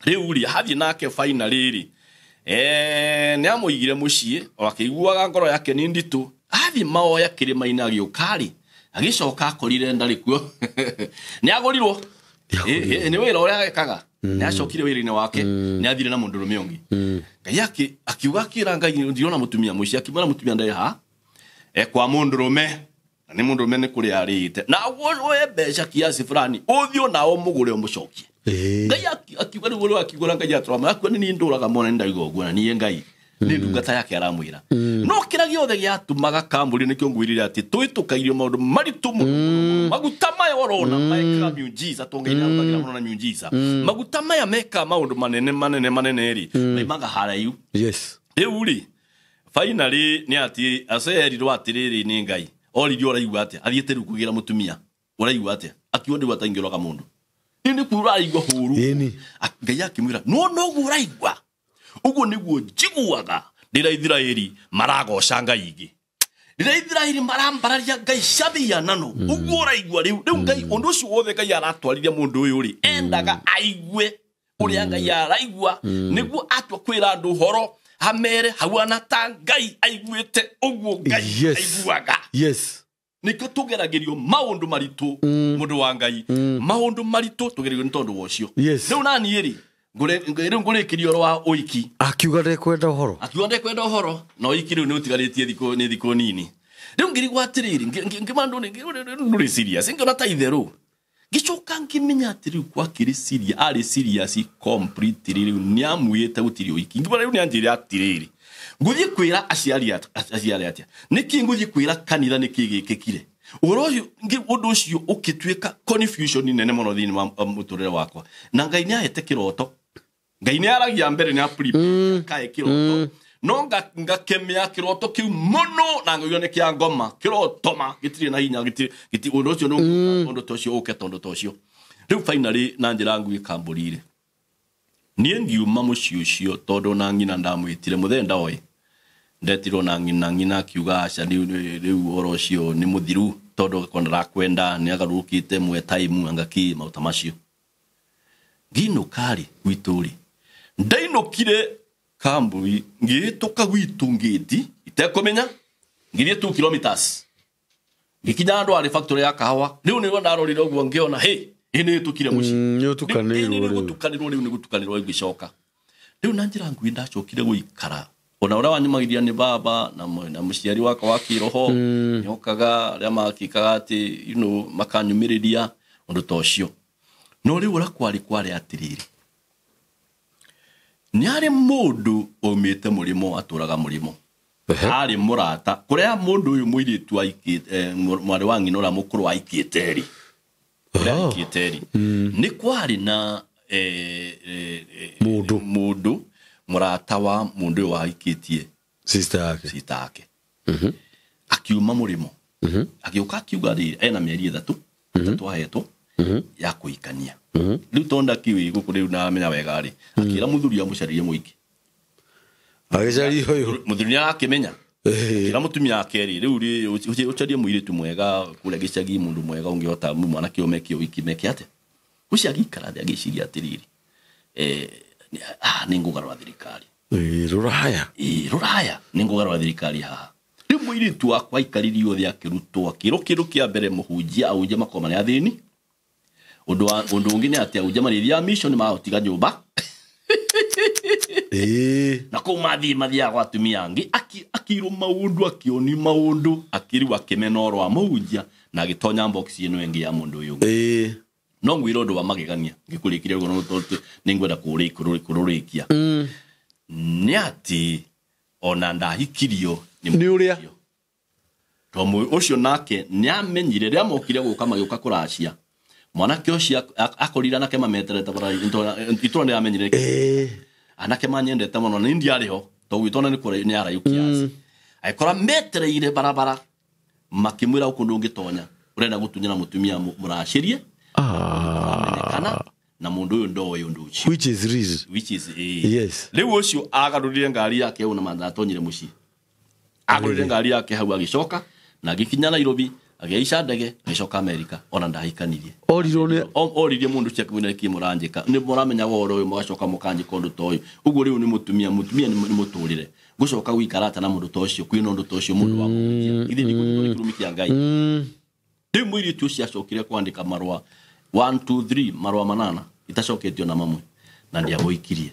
rĩu rĩ hathiĩ nake baina rĩrĩ nĩ amũigire mũciĩ o akĩiguaga ngoro yake nĩ nditũ athiĩ maoya kĩrĩma-inĩ agĩũka rĩ agĩcoka akorire ndarĩ kuo nĩ agũrirwo nĩ wĩra ũrĩa ekaga nĩ acokire wĩra-inĩ wake nĩ athire na mũndũrũme ũngĩ Ngai akiuga akĩra Ngai ndirona mũtumia mũciĩ akĩmwĩra mũtumia ndarĩ haha kwa mũndũrũme na nĩ mũndũrũme nĩ kũrĩa arĩte na woe mbeca kiasi fulani ũthiĩ nao mũgũre ũmũcokie Ngai akiuga rĩu ũrĩa akiuga Ngai atũrama akua nĩ niĩ ndũraga mwana nĩ ndauga ũguo na niĩ Ngai nĩ ndungata yake aramwĩra no kĩrĩa gĩothe gĩatũmaga kambũri nĩkĩo ngwĩrire atĩ twĩtũkairio maũndũ maritũ mũno maguta maya ũrona mekaga miujiza to Ngai nĩarutagĩra mũno na miujiza maguta maya mekaga maũndũ manene manene manene rĩ maimaga haraihu yes Rĩu rĩ finally nĩ atĩ acerirwo atĩrĩrĩ nĩ Ngai oririo ũraigua atĩa athiĩte rĩu kũgĩra mũtumia ũraigua atĩa akiuga ndĩgua ta ingĩroga mũndũ nĩ kuo ũraigua hũru. Ngai akĩmwĩra no noguo ũraigua ũguo nĩguo njiguaga rĩrĩa Ithiraeli maragoca Ngai ingĩ rĩrĩa Ithiraeli marambararia Ngai cia mĩhianano ũguo ũraigua rĩu rĩu Ngai ũndũ ũcio wothe Ngai aratwarithia mũndũ ũyũ rĩ endaga aigue ũrĩa Ngai araigua nĩguo atua kwĩra andũ ũhoro amere hauana ta Ngai aiguĩte ũguo Ngai aiguaga. Yes. Nĩkĩo tũgeragĩrio maũndũ maritũ mũndũ wa Ngai maũndũ maritũ tũgeragĩrio nĩ tondũ wa ũcio. Rĩu naniĩ rĩ rĩu ngũrĩkĩria ũhoro wa ũiki. Akiuga ndekwenda ũhoro. Akiuga ndekwenda ũhoro na ũiki rĩu nĩ ũtigarĩtie thikũ nĩ thikũ nini. Rĩu ngĩrigwo atĩrĩrĩ ngĩma ndũrĩ serious ngĩona ta itherũ. Ngĩcoka ngĩmenya atĩ rĩu gwakĩrĩ serious arĩ serious completely rĩu nĩamuĩte gũtirĩ ũiki. Ngĩmwĩra rĩu nĩanjĩre atĩrĩrĩ ngũthiĩ kwĩra aciari atĩa nĩkĩ ngũthiĩ kwĩra kanitha nĩkĩ gĩkĩkire ũhoro ũcio ũndũ ũcio ũkĩtuĩka confusion nene mũno thĩinĩ wa mũtũrĩre wakwa na Ngai nĩahete kĩroto. Ngai nĩaragia mbere nĩ aprepare kae kĩroto no ngakemea kĩroto kĩu mũno na ngaigua nĩ kĩa ngoma kĩroto ma gĩtirĩ na hinya gĩtirĩ ũndũ ũcio nĩ ũndũ ta ũcio ũke tondũ ta ũcio. Rĩu finally na njĩra nguĩ kambũri-rĩ niĩ ngiuma mũciĩ ũcio tondũ na ng'ina ndamwĩtire mũthee ndoĩ ndetirwo na ng'ina akiuga aca rĩu ũhoro ũcio nĩ mũthiru tondũ ko ndarakwenda nĩ agarũrũkĩte mwe time angaki maũta macio. Nginũka rĩ gwitũ rĩ ndainũkire kambui ngĩhĩtũka gwitũ ngĩti itekũmenya ngĩthiĩ 2 kilometers ngĩkinya handũ harĩ factory ya kahawa rĩu nĩguo ndarorire ũguo ngĩona hĩ ĩ nĩ hĩtũkire mũciĩ. Nĩ ũtukanĩirwo rĩu. Nĩ gũtukanĩrwo rĩu nĩ gũtukanĩrwo ngĩcoka. Rĩu na njĩra nguhĩ ndacokire gũikara ona ũrĩa wanyumagĩria nĩ baba na mũciari wakwa wa kĩroho nĩokaga arĩa makĩkaga atĩ you know makanyumĩrĩria ũndũ ta ũcio. No rĩu ũrĩa kwarĩ kwarĩ atĩrĩrĩ nĩ arĩ mũndũ aumĩte mũrĩmo atũraga mũrĩmo arĩ mũrata kũrĩa mũndũ ũyũ mũirĩtu aikĩte mwarĩ wa ng'ina ũrĩa mũkũrũ aikĩte rĩ kũrĩa aikĩte rĩ nĩ kwarĩ na mũndũ mũrata wa mũndũ ũyũ waikĩtie sister yake yake. Akiuma mũrĩmo agĩũka akiuga rĩ ena mĩeri 3 ahetwo ya kũhikania. Rĩu tondũ ndakiũĩ gũkũ rĩu ndamenya wega rĩ akĩra mũthuri amũcaririe mũingĩ agĩcaria ũyũ mũthuri nĩarakĩmenya akĩra mũtumia wake rĩ rĩu rĩ ũcarie mũirĩtu mwega kũrĩa gĩcagi mũndũ mwega ũngĩhota mwanake ũyũ meke ũhiki meke atĩa ũcio agĩikara thĩ agĩciria atĩrĩrĩ nĩ ngũgarũra thirikari. Rũraya. Rũraya nĩ ngũgarũra thirikari haha. Rĩu mũirĩtu wakwa aikaririo thĩ akĩrutwo akĩrwo kĩndũ kĩa mbere mũhunjia ahunjia makoragwo marĩ athĩni. Ũndũ ũngĩ nĩ atĩ ahunjia marĩthiaga mission magotiga nyũmba. Na kũu mathiĩ mathiaga gwa atumia angĩ akĩrwo maũndũ akĩonio maũndũ akĩrwo akĩmena ũhoro wa mũhunjia na agĩtonya box ĩno ĩngĩ ya mũndũ ũyũ ũngĩ. No ngwĩra ũndũ wa magegania ngĩkũrĩkĩria ũguo tondũ nĩngwenda kũrũrĩkia nĩ atĩ ona ndahikirio nĩ ũrĩa tondũ ũcio nake nĩamenyire rĩrĩa mokire gũka magĩũka kũracia mwanake ũcio akorire anake mameterete bara itũra nĩamenyire anake manyendete mũno na ndiarĩ ho tondũ gwitũ ona nĩ araihu kiasi agĩkora metereire barabara makĩmwĩra gũkũ ndũngĩtonya ũrenda gũtunyana mũtumia mũracĩrie kana na mũndũ ũyũ ndoĩ ũndũ ũcio which is real which is yes. Rĩu ũcio agarũrire ngari yake hau na ndatonyire mũciĩ agũrire ngari yake hau agĩcoka na agĩkinya Nairobi agĩaica ndege agĩcoka Amerika ona ndahikanirie orirwo nĩ oririe mũndũ ũcio akĩmwĩra nĩkĩ mũranjĩka nĩ mũramenya ũhoro ũyũ mũgacoka mũkanjĩka ũndũ ta ũyũ ũguo rĩu nĩ mũtumia nĩ mũtũrĩre ngũcoka gũikara ata na mũndũ ta ũcio kwĩna ũndũ ta ũcio mũndũ wa mũhunjia ithe nĩ kĩrumi kĩa Ngai. Rĩu mũirĩtu ũcio acokire kwandĩka marũa 1 2 3 marũa 8 itacoketio na mamwe na ndiamũikirie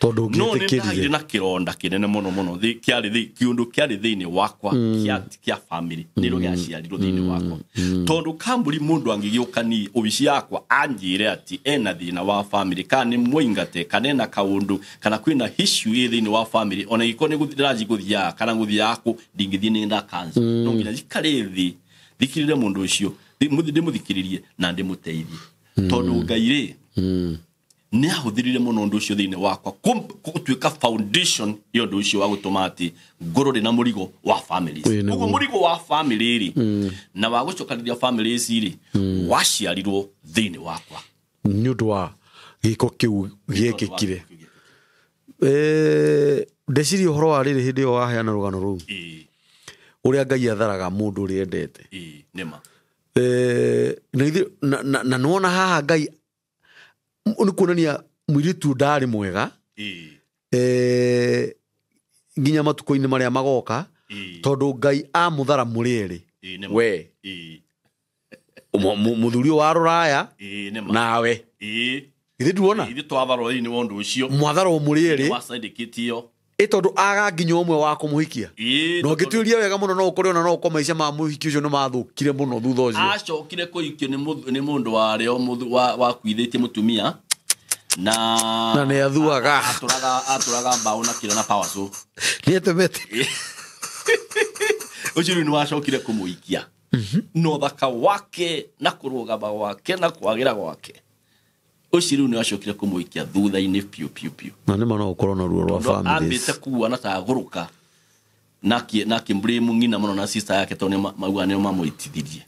tondũ ũngĩtĩkĩrire na kĩronda kĩnene mũno mũno kĩarĩ kĩũndũ kĩarĩ thĩinĩ wakwa kĩa family nĩrĩo gĩaciarirwo thĩinĩ wakwa tondũ kamburi mũndũ angĩgĩũka ni obici yakwa anjĩre atĩ ena thĩna wa family kana nĩ mũingate kana ena kaũndũ kana kwĩna issue ĩ thĩinĩ wa family ona ingĩkorwo nĩ ndĩrathiĩ gũthiaga kana gũthiaga kũ ndingĩthiĩ nĩ ndakanci no nginya njikare thĩ thikĩrĩre mũndũ ũcio ndĩmũthikĩrĩrie na ndĩmũteithie tondũ Ngai rĩ Nĩ ahũthĩrire mũno ũndũ ũcio thĩinĩ wakwa gũtuĩka foundation ya ũndũ ũcio wa gũtũma atĩ ngorwo ndĩ na mũrigo wa families. Ĩĩ, nĩguo. Ũguo mũrigo wa family rĩ, na wa gũcokanĩrĩria families rĩ, waciarirwo thĩinĩ wakwa nĩ ũndũ wa gĩko kĩu gĩekĩkire. Ndeciria ũhoro wa rĩrĩ hĩndĩ ĩyo waheana rũgano rũu, ũrĩa Ngai atharaga mũndũ ũrĩa endete. Ĩĩ, nĩma. Na nĩwona haha Ngai nĩ kuonania mũirĩtu ndarĩ mwega, nginya matukũ-inĩ marĩa magoka, tondũ Ngai amũthara mũrĩ erĩ. Ĩĩ, nĩma. We mũthuri ũyũ wa rũraya Ĩĩ, nĩma. nawe. Githĩ nduona? Ithuĩ twatharwo thĩinĩ wa ũndũ ũcio. Mwatharwo mũrĩ erĩ. Wa syndicate ĩyo. Ĩ tondũ aga nginya ũmwe wa kũmũhikia. Na ũngĩtuĩria wega mũno no ũkore ona no ũkorwo maica ma mũhiki ũcio nĩ mathũkire mũno thutha ũcio. Acokire kũhikio nĩ mũndũ warĩ o wakuithĩtie mũtumia na Na nĩ athuaga. Atũraga mbaũ na kĩrĩa na power saw. Nĩ etemete. Ũcio rĩu nĩ wacokire kũmũhikia. Na ũthaka wake na kũrũgama gwake na kwagĩra gwake. Ũcio rĩu nĩ wacokire kũmũhikia thutha-inĩ piũ piũ piũ. Na nĩ ma no ũkorwo na ruo rwa Tondũ families. ambĩte kuua na tagũrũka na akĩmblame ng'ina mũno na sister yake tondũ nĩ mauga nĩo mamũitithirie.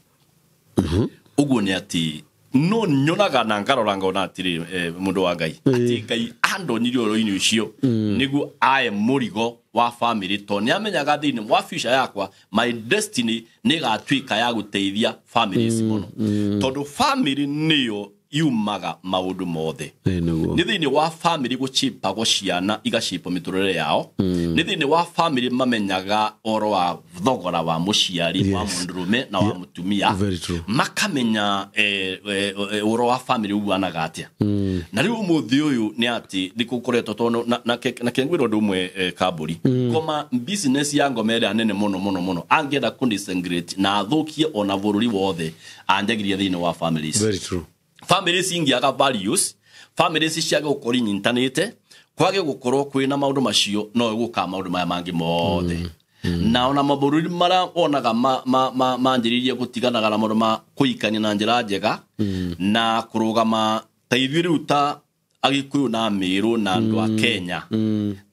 Ũguo nĩ atĩ no nyonaga na ngarora ngona atĩrĩ, mũndũ wa Ngai, atĩ Ngai andonyirie ũhoro-inĩ ũcio nĩguo ae mũrigo wa family, tondũ nĩ amenyaga thĩinĩ wa future yakwa my destiny nĩ ĩgatuĩka ya gũteithia families mũno, tondũ family nĩyo yumaga maũndũ mothe. Ĩĩ, nĩguo. Nĩ thĩinĩ wa family gũchipagwo ciana igacipwo mĩtũrĩre yao. Nĩ thĩinĩ wa family mamenyaga ũhoro wa thogora wa mũciari, wa mũndũrũme na wa mũtumia. Very true. Makamenya, ũhoro wa family ũguanaga atĩa. Na rĩu ũmũthĩ ũyũ nĩ atĩ nĩ gũkoretwo tondũ na kengwĩra ũndũ ũmwe, Kambũri. Ngoma business ya ngoma ĩrĩa nene mũno mũno mũno angĩenda kũ disintegrate na athũkie ona bũrũri wothe anjagiria thĩinĩ wa families. Very true. Families ingĩaga values, families ciage gũkorwo inyitanĩte, kwage gũkorwo kwĩna maũndũ macio, no ĩgũka maũndũ maya mangĩ mothe. Na ona mabũrũri marĩa wonaga manjĩrĩirie gũtiganaga na maũndũ ma kũikania na njĩra njega, na kũrũgama ta ithuĩ rĩu ta Agĩkũyũ na Mĩrũ na andũ a Kenya.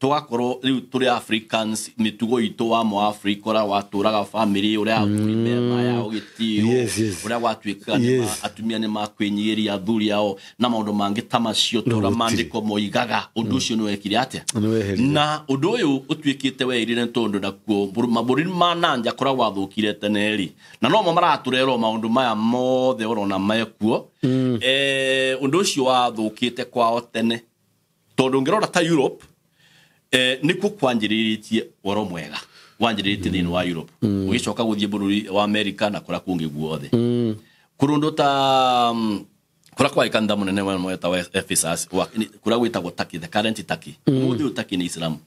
Tũgakorwo rĩu tũrĩ Africans, mĩtugo itũ wa mũ Africa ũrĩa watũraga family, ũrĩa athuri maya ũgĩtĩo, ũrĩa gwatuĩkaga nĩ atumia nĩ makwĩnyihĩria athuri ao na maũndũ mangĩ ta macio, No, tũrĩa gũtirĩ. maandĩko moigaga ũndũ ũcio nĩ wekire atĩa? Nĩ weherire. Na ũndũ ũyũ ũtuĩkĩte weherire nĩ tondũ nakuo mabũrũri ma nanja kũrĩa gwathũkire tene rĩ, na nomo maratũrerwo maũndũ maya mothe ũrona mekuo. Ũndũ ũcio wathũkĩte kwao tene, tondũ ũngĩrora ta Europe, nĩkuo kwanjĩrĩrĩtie ũhoro mwega wanjĩrĩrĩtie thĩinĩ wa Europe, ũgĩcoka gũthiĩ bũrũri wa America na kũrĩa kũngĩ guothe. Kũrũndũ ta, kũrĩa kwarĩ kanitha mũnene wa wetagwo Ephesus, kũrĩa gwĩtagwo Turkey, the current Turkey. Ũmũthĩ ũyũ Turkey nĩ Islamu.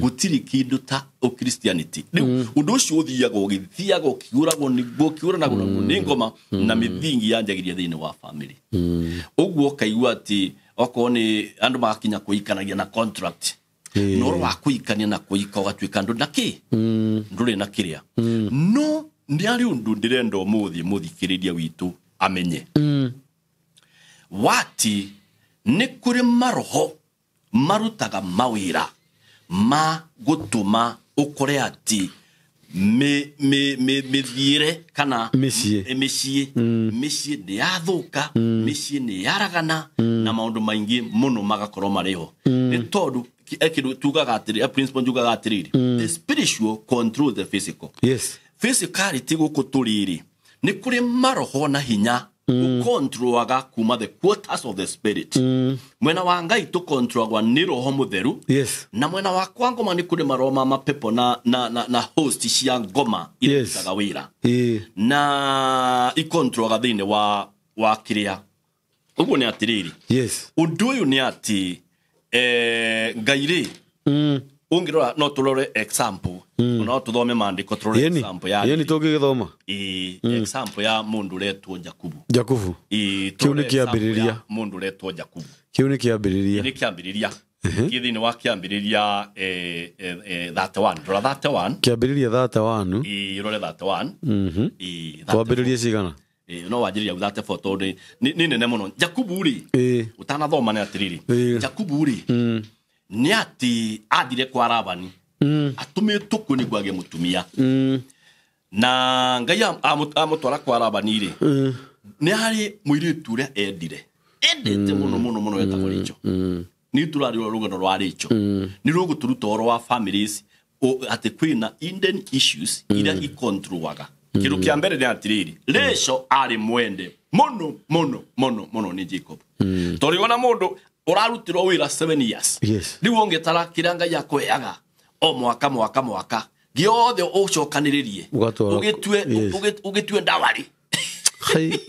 Gũtirĩ kĩndũ ta Christianity. Rĩu ũndũ ũcio ũthiaga ũgĩthiaga ũkĩũragwo nĩguo ũkĩũranagwo naguo nĩ ngoma na mĩthingi yanjagiria thĩinĩ wa family. Ũguo ũkaigua atĩ okorwo nĩ andũ magakinya kũikanagia na contract. Na ũhoro wa kũikania na kũika ũgatuĩka ndũ na kĩ? Ndũrĩ na kĩrĩa. No nĩ arĩ ũndũ ndĩrenda ũmũthĩ mũthikĩrĩria witũ amenye. Wati nĩ kũrĩ maroho marutaga mawĩra ma gũtũma ũkore atĩ mĩthiĩre kana Mĩciĩ. Mĩciĩ. Mĩciĩ nĩ yathũka, mĩciĩ nĩ yaragana, na maũndũ maingĩ mũno magakorwo marĩ ho. Nĩ tondũ kĩndũ tugaga atĩrĩ, principle njugaga atĩrĩrĩ, the spiritual control the physical. Physicality gũkũ tũrĩ rĩ, nĩ kũrĩ maroho na hinya ũkontrolaga kuma the quarters of the spirit. Mwena wa Ngai tũkontrolagwa nĩ roho mũtheru. Na mwena wa kwa ngoma nĩ kũrĩ maroho ma mapepo na host cia ngoma iria irutaga wĩra. Na ikontrolaga thĩinĩ wa kĩrĩa. Ũguo nĩ atĩrĩrĩ. Ũndũ ũyũ nĩ atĩ, Ngai rĩ, ũngĩrora no tũrore example. No tũthome maandĩko tũrore example ya Yeni tũngĩgĩthoma. Example ya mũndũ ũretwo Jakubu. Jakubu. Kĩu nĩ Tũrore example kĩambĩrĩria. ya mũndũ ũretwo Jakubu. Kĩu nĩ kĩambĩrĩria. Nĩ kĩambĩrĩria. Kĩ thĩinĩ wa kĩambĩrĩria, 31. Rora 31. Kĩambĩrĩria 31. Rore 31. 34. Twambĩrĩrie cigana? No wanjĩrĩria 34 tondũ nĩ nene mũno. Jakubu rĩ, ũtanathoma nĩ atĩrĩrĩ, Jakubu rĩ, nĩ atĩ athire kwa Labani atũmĩtwo kuo nĩguo agĩe mũtumia. Na Ngai amũtwara kwa Labani rĩ, nĩ harĩ mũirĩtu ũrĩa endire, endete mũno mũno mũno, wetagwo Rachel. Nĩ tũrarĩ rũgano rwa Rachel, nĩ rũgũtũruta ũhoro wa families atĩ kwĩna hidden issues iria ikontrolaga. Kĩndũ kĩa mbere nĩ atĩrĩrĩ, Rachel arĩ mwende mũno mũno mũno mũno nĩ Jacob, tondũ ona mũndũ ũrarutirwo wĩra 7 years, rĩu ũngĩtara kĩrĩa Ngai akũheaga o mwaka mwaka mwaka gĩothe ũcokanĩrĩrie, ũgĩtue ũgĩtue ndawari. Hai,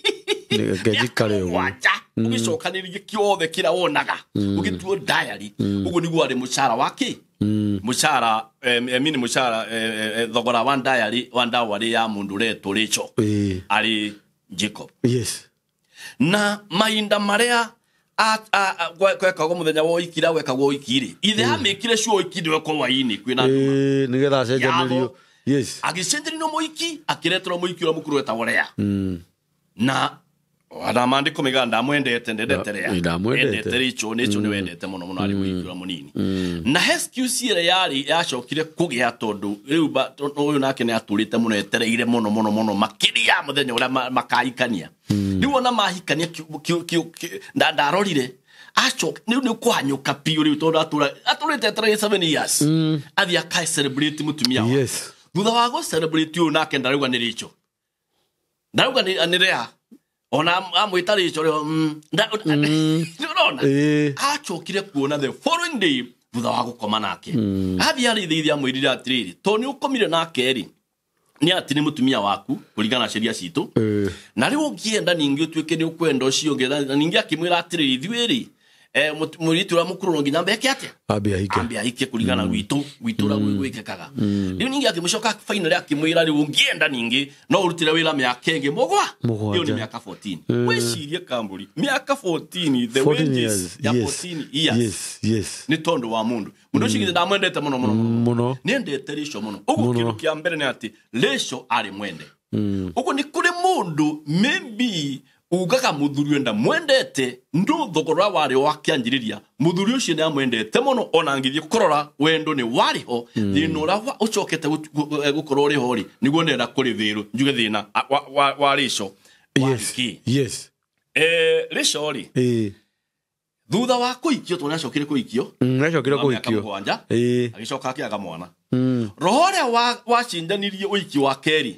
ngejikare ũguo. Mũgwanja ũgĩcokanĩrĩrie kĩothe kĩrĩa wonaga, ũgĩtuo diary ũguo nĩguo arĩ mũcara wa kĩ, mũcara, mini mũcara, thogora wa diary, wa ndawari ya mũndũ ũretwo Rachel arĩ Jacob. Na mahinda marĩa gwekagwo mũthenya wa ũhiki, rĩa gwekagwo ũhiki rĩ, ithe amĩkire cio ũhiki ndwekwo hwainĩ kwĩna nduma. Nĩgetha acenjanĩrio. Agĩcenjerio mũhiki, akĩreterwo mũhiki ũrĩa mũkũrũ wetagwo Lea. Na ona maandĩko maigaga ndamwendete, ndendete Lea, Ndamwendete. endete Rachel, Rachel nĩ wendete mũno mũno arĩ mũhiki ũrĩa mũnini. Na excuse ĩrĩa yarĩ yacokire kũgĩa, tondũ rĩu tondũ ũyũ nake nĩ atũrĩte mũno etereire mũno mũno mũno makĩria mũthenya ũrĩa makahikania. Rĩu ona mahikania, ndarorire acoka rĩu nĩ kũhanyũka biũ rĩu, tondũ atũrĩte etereire 7 years, athiĩ aka celebrate mũtumia wake. Thutha wa gũ celebrate ũyũ nake ndarauga nĩ Rachel, ndarauga nĩ Lea, ona amwĩta Rachel rĩo, nĩũrona, acokire kuona the following day thutha wa gũkoma nake, athiĩ arĩ ithe amwĩrire atĩrĩrĩ, tondũ nĩ ũkomire nake rĩ, nĩ atĩ nĩ mũtumia waku kũringana na sheria citũ, na rĩu ũngĩenda ningĩ ũtuĩke nĩ ũkwenda ũcio ũngĩ. Na ningĩ akĩmwĩra atĩrĩrĩ, ithuĩ rĩ, mũirĩtu ũrĩa mũkũrũ no nginya mbeke atĩa, Ambe ahike. Ambe ahike kũringana gwitũ ũrĩa gwĩkĩkaga. Rĩu ningĩ akĩmũcoka finally akĩmwĩra, rĩu ũngĩenda ningĩ no ũrutĩre wĩra mĩaka ĩngĩ Mũgwanja. Ĩyo nĩ mĩaka 14. Wĩcirie kambũri, mĩaka 14, the 14 wages years. ya 14 years Yes. Nĩ tondũ wa mũndũ ũcio githĩ ndamwendete mũno mũno mũno? Mũno. Nĩendete Rachel mũno. Ũguo Mũno. kĩndũ kĩa mbere nĩ atĩ Rachel arĩ mwende. Ũguo nĩ kũrĩ mũndũ maybe ugaga mũthuri ũyũ ndamwendete, no thogora ũrĩa warĩ wa kĩanjĩrĩria, mũthuri ũcio nĩ amwendete mũno. Ona ngĩthiĩ kũrora, wendo nĩ warĩ ho. Thĩna ũrĩa ũcokete gũkorwo ũrĩ ho rĩ, nĩguo ndĩrenda kũrĩthĩrwo njuge thĩna wa Rachel warĩ kĩ? Rachel rĩ, thutha wa kũikio, tondũ nĩacokire kũikio, Nĩacokire wa mĩaka kũhikio. 7, agĩcoka akĩaga mwana. Roho ũrĩa wacindanirie ũiki wa kerĩ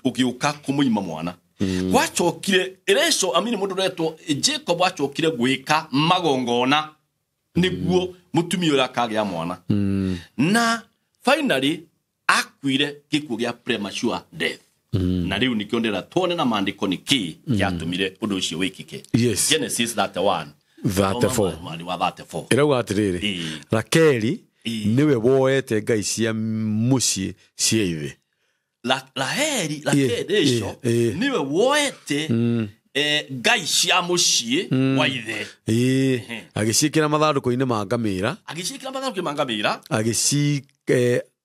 ũgĩũka kũmũima mwana. Gwacokire Rachel, amini mũndũ ũretwo Jacob acokire gwĩka magongona nĩguo mũtumia ũrĩa akagĩa mwana. Na finally akuire gĩkuũ gĩa premature death. Na rĩu nĩkĩo ndĩra tuone na maandĩko nĩ kĩ gĩatũmire ũndũ ũcio wĩkĩke. Genesis 31. 34. Mwari wa 34. Ĩrauga atĩrĩrĩ, Rakeli nĩwe woete ngai cia mũciĩ cia ithe. Raheli, Rakeli, Rachel niwe woete ngai cia mũciĩ wa ithe. Agĩciĩkĩra mathandũkũ-inĩ ma ngamĩra. Agĩciĩkĩra mathandũkũ ma ngamĩra.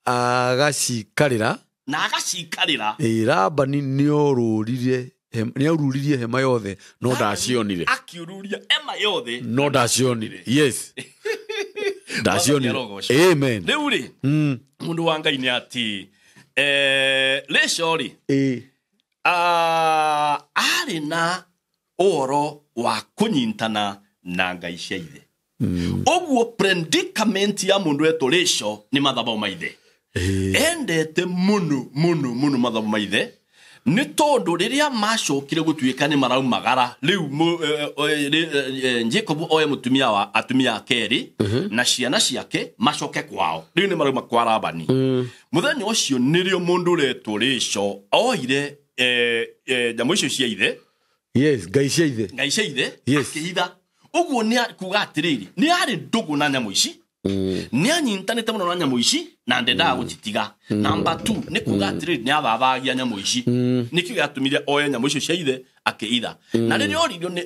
Agacikarĩra. Na agacikarĩra. Labani nĩorũririe hema yothe no ndacionire. Akiururia ema yothe. No ndacionire. Yes, ndacionire. Mwathani. Amen. Rĩu rĩ, mũndũ wa Ngai, nĩ atĩ Rachel rĩ, arĩ na ũhoro wa kũnyitana na ngai cia ithe. Ũguo predicament ya mũndũ wetwo Rachel nĩ mathabaũ ma ithe. Endete mũno mũno mũno mathabu ma ithe, nĩ tondũ rĩrĩa macokire gũtuĩka nĩ maraumagara rĩu, Jacob oe mũtumia wa atumia a kerĩ na ciana ciake macoke kwao, rĩu nĩ marauma kwa Labani. Mũthenya ũcio nĩrĩo mũndũ ũretwo Rachel oire nyamũ icio cia ithe. Yes, ngai cia ithe. Ngai cia ithe. Akĩhitha. Ũguo nĩ kuga atĩrĩrĩ, nĩ arĩ ndũgũ na nyamũ ici, nĩ anyitanĩte mũno na nyamũ ici na ndendaga gũcitiga. Namba 2 nĩ kuga atĩrĩrĩ, nĩ athathagia nyamũ ici. Nĩkĩo gĩatũmire oe nyamũ icio cia ithe akĩitha. Na rĩrĩa oririo nĩ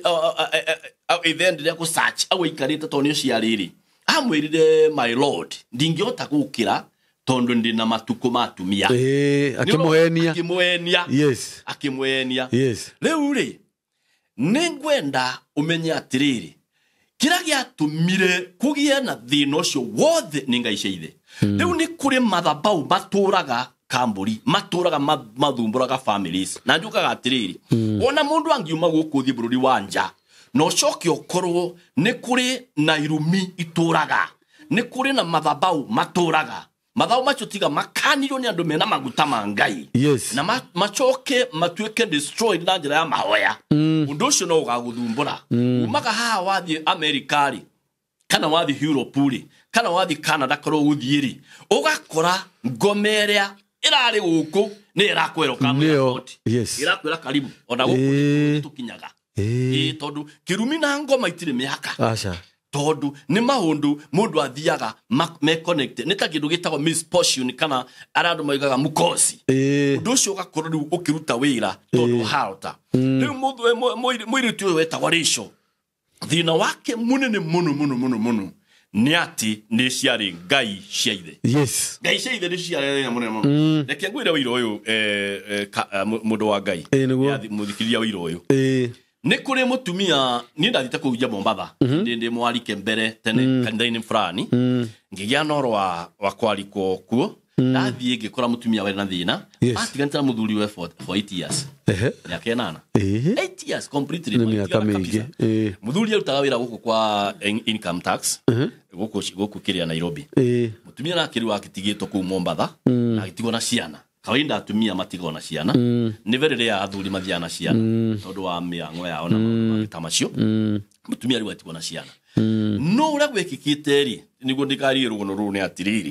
ithe endire gũ search au aikarĩte, tondũ nĩ ũciarĩrĩ, amwĩrire, "My lord, ndingĩhota gũkĩra." Tondu ndina matuku ma atumia. Akimuhenia. Akimuhenia. Yes. Akimuhenia. Yes. Riu ri ningwenda umenye atiriri kira giatumire kugie na thina ucio wothe ni ngai cia ithe. Riu ni kuri mathabau maturaga kamburi maturaga mathumburaga families na njukaga atiriri wona mundu angiuma guku thi bururi wa nja no ucoke ukorwo ni kuri na irumi ituraga ni kuri na mathabau maturaga mathau macio tiga makanirwo ni andu mena maguta ma ngai. Yes. Na macoke matuike destroyed na njira ya mahoya. Undu ucio no ugaguthumbura. Umaga haha wathie America ri kana wathie Europe ri kana wathie Canada korwo uthie ri ugakora ngoma iria irari guku ni irakwira kamwe. Yes. Irakwira karibu ona guku tukinyaga. Tondu kirumi na ngoma itire miaka. Acha. Tondu ni maundu mundu athiaga me connected ni ta kindu gitagwo misfortune kana arandu moigaga mukosi. Undu ucio ugakorwo riu ukiruta wira tondu harota riu mundu muiritu uyu wetagwo Rachel thina wake munene muno muno muno muno ni ati ni ciari ngai cia ithe. Yes. Ngai cia ithe ni ciari na munene muno. Reke ngwire wira uyu mundu wa ngai muthikiria wira uyu. Nĩ kũrĩ mũtumia niĩ ndathite kũhunjia Mombatha ndĩ mwarike mbere tene kanitha-inĩ fulani ngĩgĩa na ũhoro wa kwarikwo kuo ndathiĩ ngĩkora mũtumia warĩ na thĩna atiganĩte na mũthuri we for 8 years mĩaka 8 8 years completely nĩ mĩaka mĩingĩ. Mũthuri arutaga wĩra gũkũ kwa income tax gũkũ kĩrĩa Nairobi. Mũtumia nake rĩu akĩtigĩtwo kũu Mombatha na agĩtigwo na ciana. Kawaida atumia matigwo na ciana ni very rare athuri mathiana na ciana tondu wa miango yao na maundu ta macio. Mutumia riu atigwo na ciana no uria gwekikite ri niguo ndikarie rugono ruru ni atiriri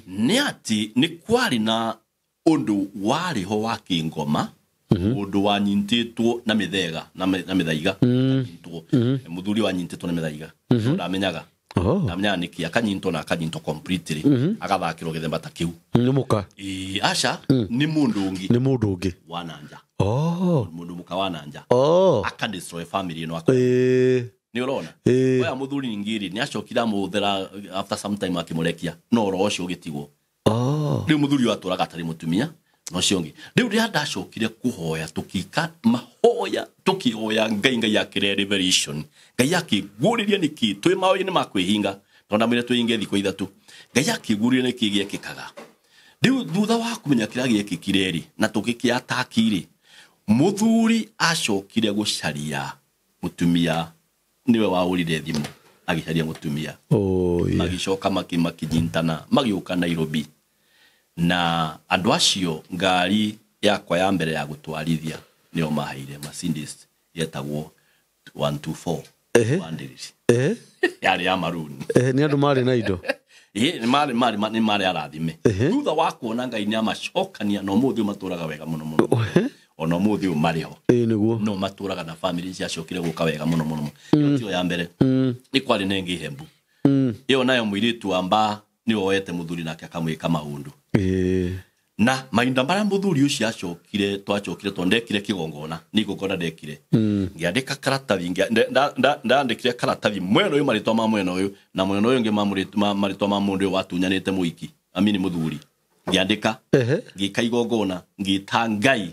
ni ati ni kwari na undu wari ho wa kingoma undu wanyintitwo na mithega na mithaiga muthuri wanyintitwo na mithaiga ndamenyaga ndamenyaga niki akanyintwo na akanyintwo completely agathakirwo githemba ta kiu ni muka aca ni mundu ungi ni mundu ungi wananja mundu muka wananja aka destroy family no ni urona oya muthuri ningiri ni acokira amuthera after some time akimurekia no ro ucio ugitigwo riu muthuri aturaga atari mutumia no cio ungi riu ria ndacokire kuhoya tukika mahoya tukihoya ngai ngai akire revelation ngai akiguririe niki twi mahoya ni makwihinga tondu ndamwire twinge thikũ ithatu ngai akiguririe niki giekikaga riu thutha wa kumenya kiria giekikire ri na tugikiataki muthuri acokire gucaria mutumia niwe waurire thimu agicaria mutumia magicoka makinyintana magiuka Nairobi na andu acio ngari yakwa ya mbere ya gutwarithia nio maheire Mercedes yetagwo 124 yari ya maruni ni andu mari na indo ni mari arathime thutha wa kuona ngai ni amacokania no muthi maturaga wega muno muno ona muthi mari ho niguo no maturaga na family ciacokire guka wega muno muno iyo tio ya mbere ni kwari nengi hembu iyo nayo muiritu amba ni woete muthuri nake akamwika maundu na mainda maria muthuri ucio acokire twacokire tondekire kigongona ni igongona ndekire ngiandika karatathi ndandikire karatathi mwena uyu maritwa ma mwena uyu na mwena uyu ngi maritwa ma mundu watunyanite muiki amini muthuri ngiandika ngika igongona ngita ngai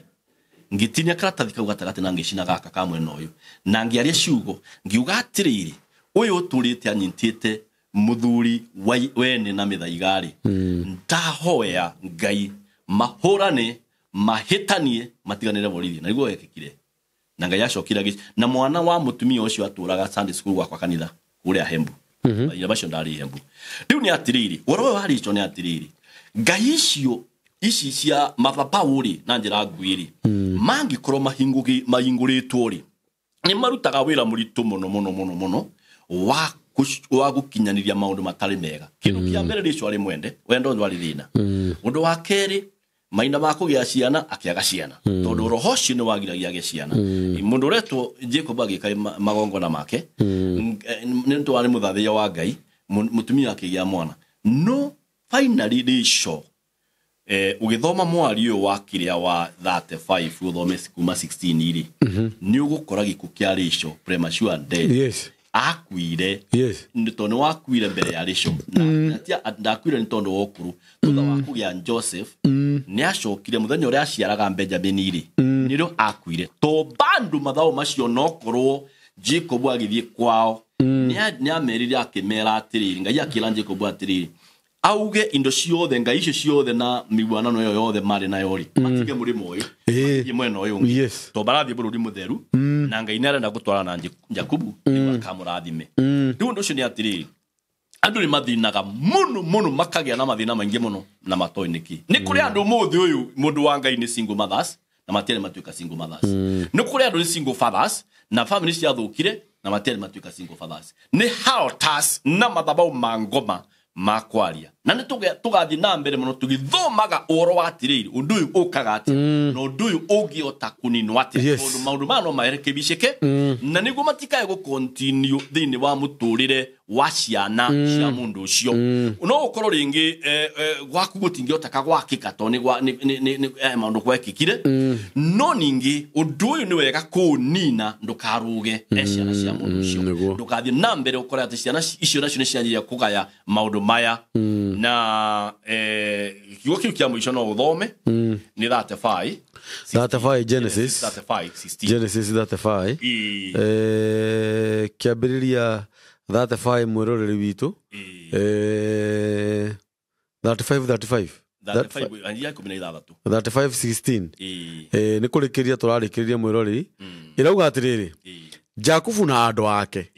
ngitinia karatathi kau gatagati na ngicina gaka ka mwena uyu na ngiaria ciugo ngiuga atiriri uyu uturite anyitite muthuri wene na mithaigari ndahoya ngai mahurane mahitanie matiganire borithi na niguo wekikire na ngai acokire na mwana wa mutumia ucio aturaga Sunday school gwakwa kanitha kuria Hembu ira bacio ndari Hembu riu ni atiriri oro wa richo ni atiriri ngai icio ici cia mababauri na njira ngwiri mangikorwo mahingũrĩtwo ri ni marutaga wira muritu muno muno muno muno wa gukinyaniria maundu matari mega kindu kia mbere richo ari mwende wendo ndwari thina undu wa keri mainda ma kugia ciana akiaga ciana tondu roho ucio ni wagiragia age ciana mundu uretwo Jacob agika magongona make ni ndu ari muthathia wa Ngai mutumia akigia mwana no finally richo ugithoma mwari uyu wa kiria wa 35 uthome kuma 16 iri ni ugukora giku kia richo premature death. Yes. Akuire. Yes. Nĩ tondũ nĩ wakuire mbere ya Rachel. Na tia ndakuire nĩ tondũ wa ũkũrũ. Thutha wa kũgĩa Joseph, nĩ acokire mũthenya ũrĩa aciaraga Benjamin rĩ, nĩrĩo akuire. To bandu mathaũ macio nokorwo Jacob agĩthiĩ kwao, nĩ amerire akĩmera atĩrĩrĩ, Ngai akĩra Jacob atĩrĩrĩ, auge indo ciothe ngai icio ciothe na mĩguanano ĩyo yothe marĩ nayo rĩ, matige mũrĩmo ũyũ, mathiĩ mwena ũyũ ũngĩ. Yes. To marathiĩ bũrũri mũtheru, na Ngai nĩ arenda gũtwarana na Jakubu nĩguo akamũrathime. Rĩu ũndũ ũcio nĩ atĩrĩrĩ, andũ nĩ mathĩnaga mũno mũno, makagĩa na mathĩna maingĩ mũno na matoĩ nĩkĩ. Nĩ kũrĩ andũ ũmũthĩ ũyũ mũndũ wa Ngai nĩ single mothers na matiarĩ matuĩka single mothers. Nĩ kũrĩ andũ nĩ single fathers na family ciathũkire na matiarĩ matuĩka single fathers. Nĩ altars na mathabaũ ma ngoma ma kwaria. Na nĩ tũgathiĩ na mbere mũno tũgĩthomaga ũhoro wa atĩrĩrĩ, ũndũ ũyũ ũkaga atĩa, na ũndũ ũyũ ũngĩhota kũninwo atĩa, Yes. tondũ maũndũ maya no marekebicĩke, na nĩguo matikae gũ-continue thĩinĩ wa mũtũrĩre wa ciana cia mũndũ ũcio. No ũkorwo rĩngĩ gwaku gũtingĩhoteka gwakĩka tondũ nĩ maũndũ gwekĩkire, no ningĩ ũndũ ũyũ nĩ wega kũũnina ndũkarũge ciana cia mũndũ ũcio. Nĩguo. Ndũgathiĩ na mbere ũkore atĩ ciana icio nacio nĩ cianjirie kũgaya maũndũ maya. Na kiugo kĩu kĩa mũico no ũthome nĩ 35 35 Genesis. 35:16. Genesis 35. Ĩĩ. Kĩambĩrĩria 35 mwĩroreri witũ. Ĩĩ. 35 35. 35 anjia 16. 35:16. Ĩĩ. Nĩ kũrĩkĩria tũrarĩkĩrĩria mwĩroreri. Ĩrauga atĩrĩrĩ, Jakubu na andũ ake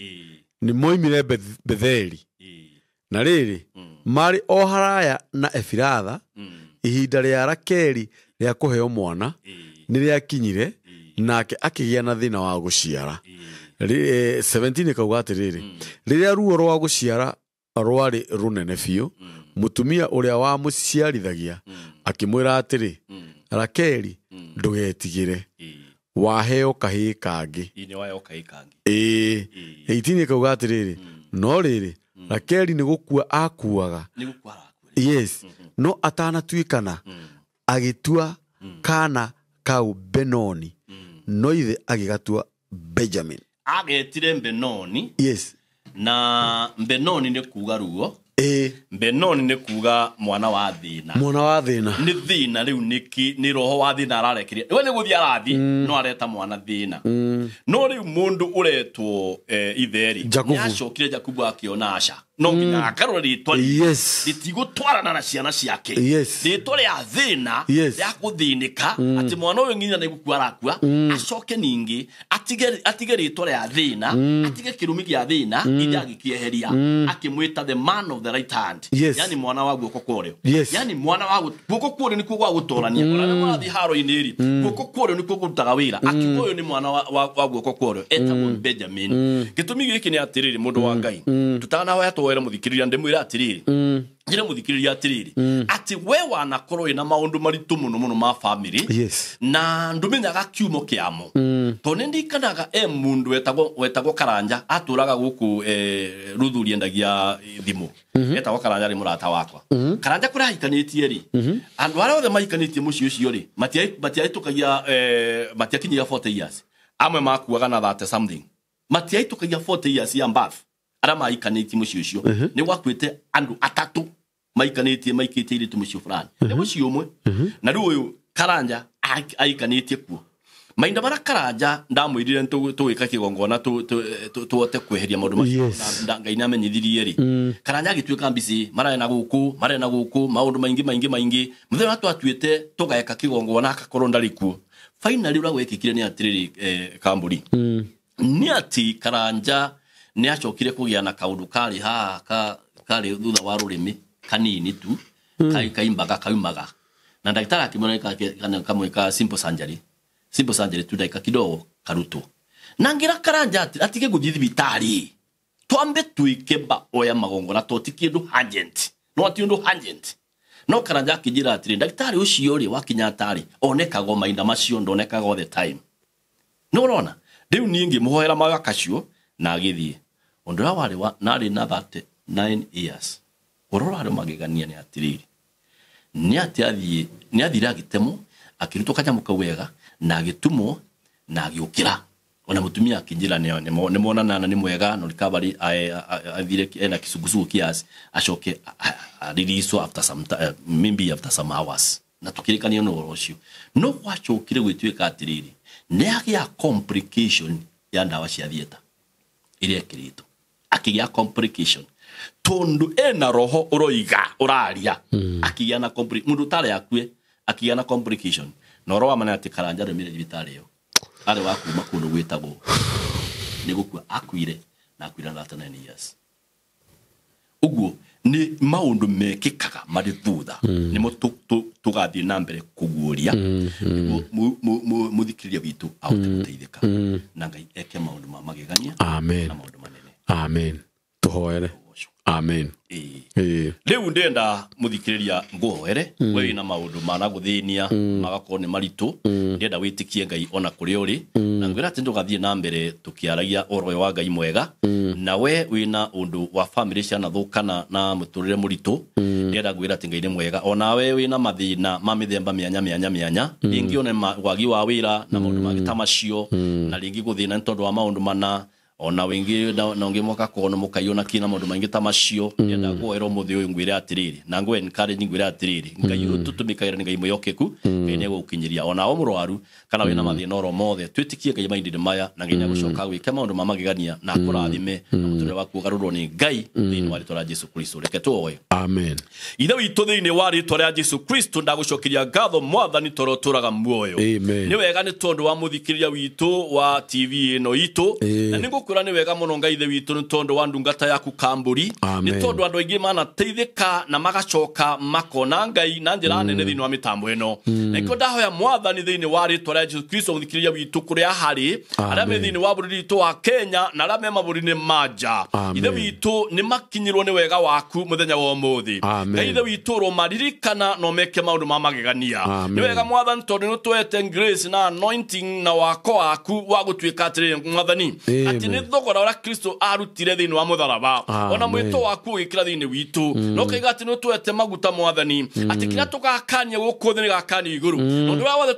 nĩ moimire Betheli. Na rĩrĩ, marĩ o haraya na Efiratha, ihinda rĩa Rakeli rĩa kũheo mwana nĩ rĩakinyire, nake akĩgĩa na thĩna wa gũciara. 17 ĩkauga atĩrĩrĩ, rĩrĩa ruo rwa gũciara rwarĩ rũnene biũ, mũtumia ũrĩa wamũciarithagia akĩmwĩra atĩrĩ, Rakeli, ndũgetigĩre, waheo kahĩĩ kangĩ. Ĩĩ, nĩ waheo kahĩĩ kangĩ. Ĩĩ. 18 ĩkauga atĩrĩrĩ, no rĩrĩ, Rakeli nĩ gũkua akuaga. Nĩ gũkua arakua. Yes. No atanatuĩkana, agĩtua kana kau Benoni, no ithe agĩgatua Benjamin. Agetire Benoni. Yes. Na Benoni nĩ kuga ruo. Ĩĩ. Benoni nĩ kuga mwana wa thĩna. Mwana wa thĩna. Nĩ thĩna rĩu nĩkĩ, nĩ roho wa thĩna ararekeria. We nĩ gũthiĩ arathiĩ, no areta mwana thĩna. No rĩu mũndũ ũretwo itheri, Jakubu. nĩ acokire Jakubu akĩona aca. No nginya akarora rĩtwa rĩu. Yes. Rĩtigũtwarana na ciana ciake. Yes. Rĩtwa rĩa thĩna, Yes. rĩa gũthĩnĩka, atĩ mwana ũyũ nginya nĩ gũkua arakua, acoke ningĩ atige rĩtwa rĩa thĩna, atige kĩrumi gĩa thĩna, ithe agĩkĩeheria, akĩmwĩta the man of the right hand. Yes. Yani mwana wa guoko kwa ũrĩo. Yes. Yani mwana wa guoko kwa ũrĩo nĩkuo gwa gũtorania. Ona nĩ mũrathiĩ haro-inĩ rĩ, guoko kwa ũrĩo nĩkuo kũrutaga wĩra. Akiuga ũyũ nĩ mwana wa guoko kwa ũrĩo, etagwo Benjamin. Gĩtũmi gĩkĩ nĩ atĩrĩrĩ, mũndũ wa Ngai, tutanahoya twoere mũthikĩrĩria, ndĩmwĩre atĩrĩrĩ, njĩre mũthikĩrĩria atĩrĩrĩ, atĩ we wanakorwo wĩna maũndũ maritũ mũno mũno ma family, Yes. na ndũmenyaga kiumo kĩamo. Tondũ nĩ ndikanaga mũndũ wetagwo Karanja, atũraga gũkũ Ruthuri endagia thimũ. Etagwo Karanja, nĩ mũrata wakwa. Karanja kũrĩa ahikanĩtie rĩ, andũ arĩa othe mahikanĩtie mũciĩ ũcio rĩ, matiahĩtũkagia, matiakinyagia 40 years. Amwe makuaga na 30 something. Matiahĩtũkagia 40 years ya birth. Arĩa mahikanĩtie mũciĩ ũcio. Nĩ gwakuĩte andũ atatũ maikanĩtie, maikĩtie airĩtu mũciĩ fulani. Nĩ mũciĩ ũmwe. Na rĩu ũyũ Karanja aikanĩtie kuo. Mainda marĩa Karanja ndamwĩrire tũgĩka kĩgongona tũhote kweheria maũndũ macio. Yes. Ngai nĩamenyithirie rĩ. Karanja agĩtuĩka mbici, mararĩ na gũkũ, mararĩ na gũkũ, maũndũ maingĩ maingĩ maingĩ. Mũthenya ũrĩa twatuĩte tũgeka kĩgongona akakorwo ndarĩ kuo. Finally ũrĩa gwekĩkire nĩ atĩrĩrĩ, Kambũri. Nĩ atĩ Karanja nĩ acokire kũgĩa na kaũndũ karĩ haha karĩ thutha wa rũrĩmĩ kanini tu, kaimbaga, kaumaga. Na ndagĩtarĩ akĩmwĩra kamwĩka simple surgery. Simple surgery tu ndagĩka kidogo karutwo. Na ngĩra Karanja atĩ atige gũthiĩ thibitarĩ. Twambe twĩke ba oya magongona to ti kĩndũ urgent. No ti ũndũ urgent. No Karanja akĩnjĩra atĩrĩ, ndagĩtarĩ ũcio rĩ wa Kenyatta rĩ, onekaga o mahinda macio, ndonekaga all the time. Nĩ ũrona? Rĩu niĩ ngĩmũhoera mawe kacio na agĩthiĩ. Ũndũ ũrĩa warĩ wa, narĩ na 39 years. Ũrĩa ũrarĩ magegania nĩ atĩrĩrĩ, nĩ atĩ athiĩ, nĩ athire agĩtemwo, akĩrutwo kanyamũ kau wega, na agĩtumwo, na agĩũkĩra. Ona mutumia akinjira ni monana na ni mwega no recovery athire ena kisugusugu kiasi acoke release after some maybe after some hours na tukirikania no ũhoro ũcio no gwacokire gwĩtuĩka atĩrĩrĩ nĩ agĩa complication ya ndawa cia theatre iria ekĩrĩtwo akĩgĩa complication tondu ena roho uroiga uraria akĩgĩa na mundu ũtarĩ akue akĩgĩa na complication na ũhoro wa ma nĩ atĩ Karanja ndaumire thibitarĩ ĩyo arĩ wa kuma kũndũ gwĩtagwo nĩ gũkua akuire na akuire na 39 years. Ũguo nĩ maũndũ mekĩkaga marĩ thutha nĩmo tũgathiĩ na mbere kũguũria nĩguo mũthikĩrĩria witũ ahote gũteithĩka na Ngai eke maũndũ ma magegania Amen. na maũndũ manene. Amen. Tũhoere. Amen. Rĩu ndĩrenda mũthikĩrĩria ngũhoere we wĩna maũndũ managũthĩnia magakorwo nĩ maritũ ndĩrenda wĩtĩkie Ngai ona kũrĩa ũrĩ na ngwĩra atĩ ndũgathiĩ na mbere tũkĩaragia ũhoro ũyũ wa Ngai mwega na we wĩna ũndũ wa family cianathũkana na mũtũrĩre mũritũ ndĩrenda ngwĩra atĩ Ngai nĩ mwega ona we wĩna mathĩna ma mĩthemba mĩanya mĩanya mĩanya rĩngĩ one wagi wa wĩra na maũndũ mangĩ ta macio na rĩngĩ gũthĩna nĩ tondũ wa maũndũ mana ona wingi na ungi mwaka kono mukaiywo na kina maundu maingi ta macio ndĩrenda ngũhoera ũmũthĩ ũyũ ngwĩre atĩrĩrĩ na ngũ encourage ngwĩre atĩrĩrĩ Ngai ũyũ tũtũmĩkagĩra nĩ Ngai mwĩhokeku Ngai nĩegũgũkinyĩria ona o mũrwaru kana wĩna mathĩna oro mothe twĩtĩkie Ngai mahinda-inĩ maya na Ngai nĩegũcoka gwĩke maũndũ ma magegania na akũrathime na mũtũrĩre waku ũgarũrwo nĩ Ngai thĩinĩ wa rĩtwa rĩa Jesu Kristo. Reke tũhoe. Amen. Ithe witũ thĩinĩ wa rĩtwa rĩa Jesu Kristo ndagũcokeria ngatho Mwathani tondũ ũtũũraga muoyo. Amen. Nĩ wega nĩ tondũ wa mũthikĩrĩria witũ wa TV ĩno itũ na nĩ ngũkwĩra nĩ wega mũno Ngai ithe witũ nĩ tondũ wa ndungata yaku Kambũri Amen. nĩ tondũ andũ aingĩ manateithĩka na magacoka makona Ngai na njĩra nene thĩinĩ wa mĩtambo ĩno na nĩkĩo ndahoya Mwathani thĩinĩ wa rĩtwa rĩa Jesu Kristo mũthikĩrĩria witũ kũrĩa harĩ arĩa me Amen. thĩinĩ wa bũrũri witũ wa Kenya na arĩa me mabũrũri-inĩ ma nja Amen. ithe witũ nĩ makinyĩrwo nĩ wega waku mũthenya wa ũmũthĩ Amen. Ngai ithe witũ ũromaririkana na ũmeke maũndũ ma magegania Amen. nĩ wega Mwathani tondũ nĩ ũtũhete grace na anointing na wako waku wa gũtuĩka atĩrĩrĩ Mwathani Amen. atĩ nĩ thogora ũrĩa Kristo arutire thĩinĩ wa mũtharaba ona Amen. mwĩto waku ũgĩkĩra thĩinĩ witũ na ũkaiga atĩ nĩ ũtũhete maguta Mwathani atĩ kĩrĩa tũgakania gũkũ thĩ nĩ gakania igũrũ na ũndũ ũrĩa wothe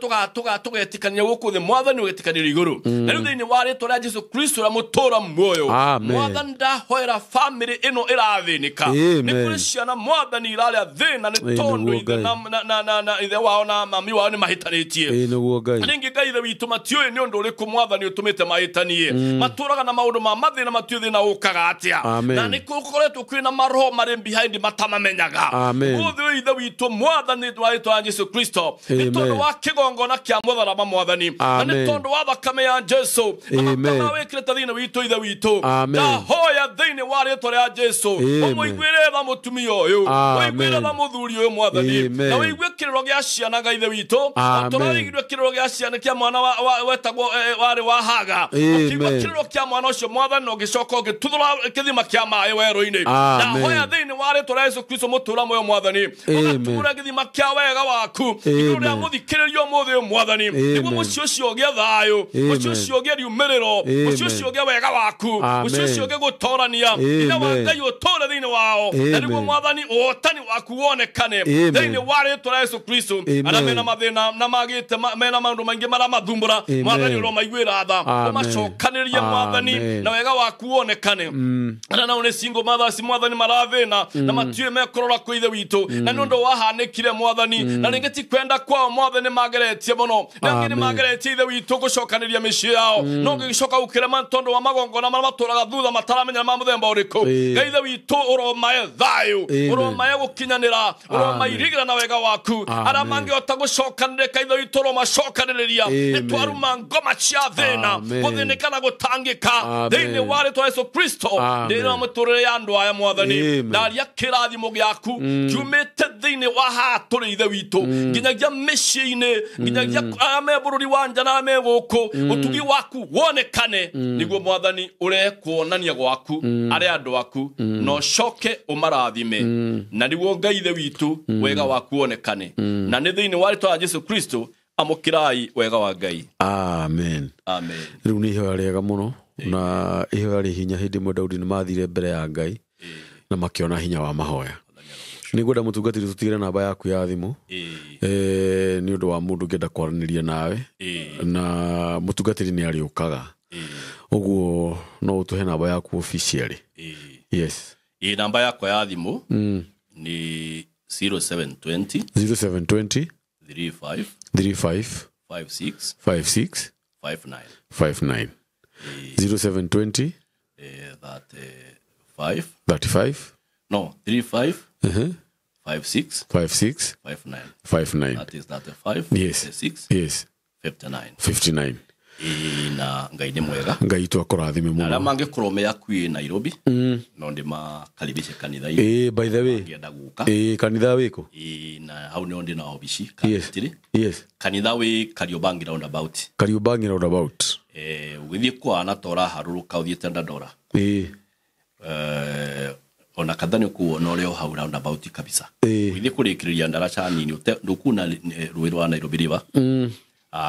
tũgetĩkania gũkũ thĩ Mwathani ũgetĩkanĩrio igũrũ na rĩu thĩinĩ wa rĩtwa rĩa Jesu Kristo ũrĩa mũtũũra muoyo Amen. Mwathani ndahoera famĩlĩ ĩno ĩrathĩnĩka nĩ Amen. kũrĩ ciana Mwathani irarĩa thĩna nĩ Ĩĩ, tondũ nĩguo ithe Ngai. na ithe wao na mami wao nĩ mahĩtanĩtie Ĩĩ nĩguo Ngai. rĩngĩ Ngai ithe witũ matiũĩ nĩ ũndũ ũrĩkũ Mwathani ũtũmĩte mahĩtanie matũraga na maũndũ ma mathĩna matiũĩ thĩna ũkaga atĩa Amen. na nĩ gũkoretwo kwĩna maroho marĩ behind matamamenyaga Amen. ũmũthĩ ũyũ ithe witũ Mwathani wa rĩtwa rĩa Jesu Kristo nĩ Amen. tondũ wa kĩgongona kĩa mũtharaba Mwathani na nĩ Amen. tondũ wa thakame ya Jesu na Amen. maguta marĩa wĩkĩrĩte thĩinĩ witũ ithe witũ Amen. ndahoya thĩinĩ wa rĩtwa rĩa Jesu Amen. ũmũiguĩre tha mũtumia ũyũ Amen. ũiguĩre tha mũthuri ũyũ Mwathani Amen. na ũigue kĩrĩro gĩa ciana Ngai ithe witũ na Amen. tũraigire kĩrĩro gĩa ciana kĩa mwana wetagwo warĩ wa Haga Amen. ũkĩigua kĩrĩro kĩa mwana ũcio Mwathani na ũgĩcoka ũgĩtuthũra kĩthima kĩa maĩ werũ-inĩ Amen. ndahoya thĩinĩ wa rĩtwa rĩa Jesu Kristo mũtũũra muoyo Mwathani Amen. ũgatũra gĩthima kĩa wega waku igũrũ rĩa Amen. mũthikĩrĩria ũmũthĩ ũyũ Mwathani nĩguo Amen. mũciĩ ũcio ũgĩe thayũ mũciĩ Amen. ũcio ũgĩe riumĩrĩro mũciĩ Amen. ũcio ũgĩe wega waku mũciĩ Amen. ũcio ũgĩe gũtorania hinya wa Amen. Ngai ũtũũre thĩinĩ wao na nĩguo Amen. Mwathani ũhotani waku wonekane Amen. thĩinĩ wa rĩtwa rĩa Jesu Kristo Amen. arĩa mena mathĩna na magĩte mena maũndũ maingĩ maramathumbũra Amen. Mwathani ũromaiguĩra tha Amen. ũmacokanĩrie Mwathani Amen. na wega waku wonekane arĩa nao nĩ single mothers Mwathani marathĩna na matiũĩ mekũrora kwĩ ithe witũ na nĩ ũndũ wahanĩkire Mwathani na rĩngĩ ti kwenda kwao Mwathani mageretie mũno na angĩ nĩ Amen. mageretie ithe witũ gũcokanĩria mĩciĩ yao no ngĩgĩcoka gũkĩrema nĩ tondũ wa magongona marĩa matũraga thutha mataramenya ma mũthemba ũrĩkũ Ĩĩ. Ngai ithe witũ ũromae thayũ Amen. ũromae gũkinyanĩra ũromairigĩra na wega waku arĩa Amen. mangĩhota gũcokanĩrĩka ithe witũ ũromacokanĩrĩria nĩ Amen. twaruma ngoma cia thĩna Amen. gũthĩnĩka na gũtangĩka Amen. thĩinĩ wa rĩtwa Jesu Kristo Amen. thĩinĩ wa mĩtũrĩre ya andũ aya Mwathani Amen. ndaria kĩrathimo gĩaku kiumĩte thĩinĩ wa haha tũrĩ ithe witũ nginyagia mĩciĩ-inĩ nginyagia arĩa me bũrũri wa nja na arĩa me gũkũ ũtugi waku wonekane nĩguo Mwathani ũrehe kuonania gwaku arĩa andũ aku na ũcoke ũmarathime na nĩguo Ngai ithe witũ wega waku wonekane na nĩ thĩinĩ wa rĩtwa rĩa Jesu Kristo amũkĩrai wega wa Ngai. Amen. Amen. Rĩu nĩ ihoya rĩega mũno na ihoya rĩ hinya hĩndĩ ĩmwe Daudi nĩ mathire mbere ya Ngai na makĩona hinya wa mahoya. Nĩ ngwenda mũtungatĩri tũtigĩre namba yaku ya thimũ nĩ ũndũ wa mũndũ ũngĩenda kwaranĩria nawe na mũtungatĩri nĩ arĩũkaga Ũguo no ũtũhe namba yaku officially. Yes. Ĩ namba yakwa ya thimũ nĩ 0720 0720 35 35 56 56 59. 59. 0720 35 35 no 35 56 56 59. 59. That is 35 Yes. 36 Yes. 59. 59. Ĩ na Ngai nĩ mwega. Ngai witũ akũrathime Arĩa mũno. mangĩkorwo me hakuhĩ Nairobi no ndĩmakaribishe kanitha-inĩ Ĩ by the way, ngĩenda gũka. ĩ kanitha wĩkũ? Ĩ na hau nĩho ndĩ na obici Yes. kanitiri. Yes. Kanitha wĩ Kariobangi roundabout. Kariobangi roundabout. Ũgĩthiĩ kwa na tora harũrũka ũthiĩte Dandora. Ĩ Ona kanitha nĩ ũkũwona ũrĩ o hau roundabout kabisa. Ĩ. Ũgĩthiĩ kũrĩkĩrĩria ndaraca nini ndũkuona rũĩ rwa Nairobi River.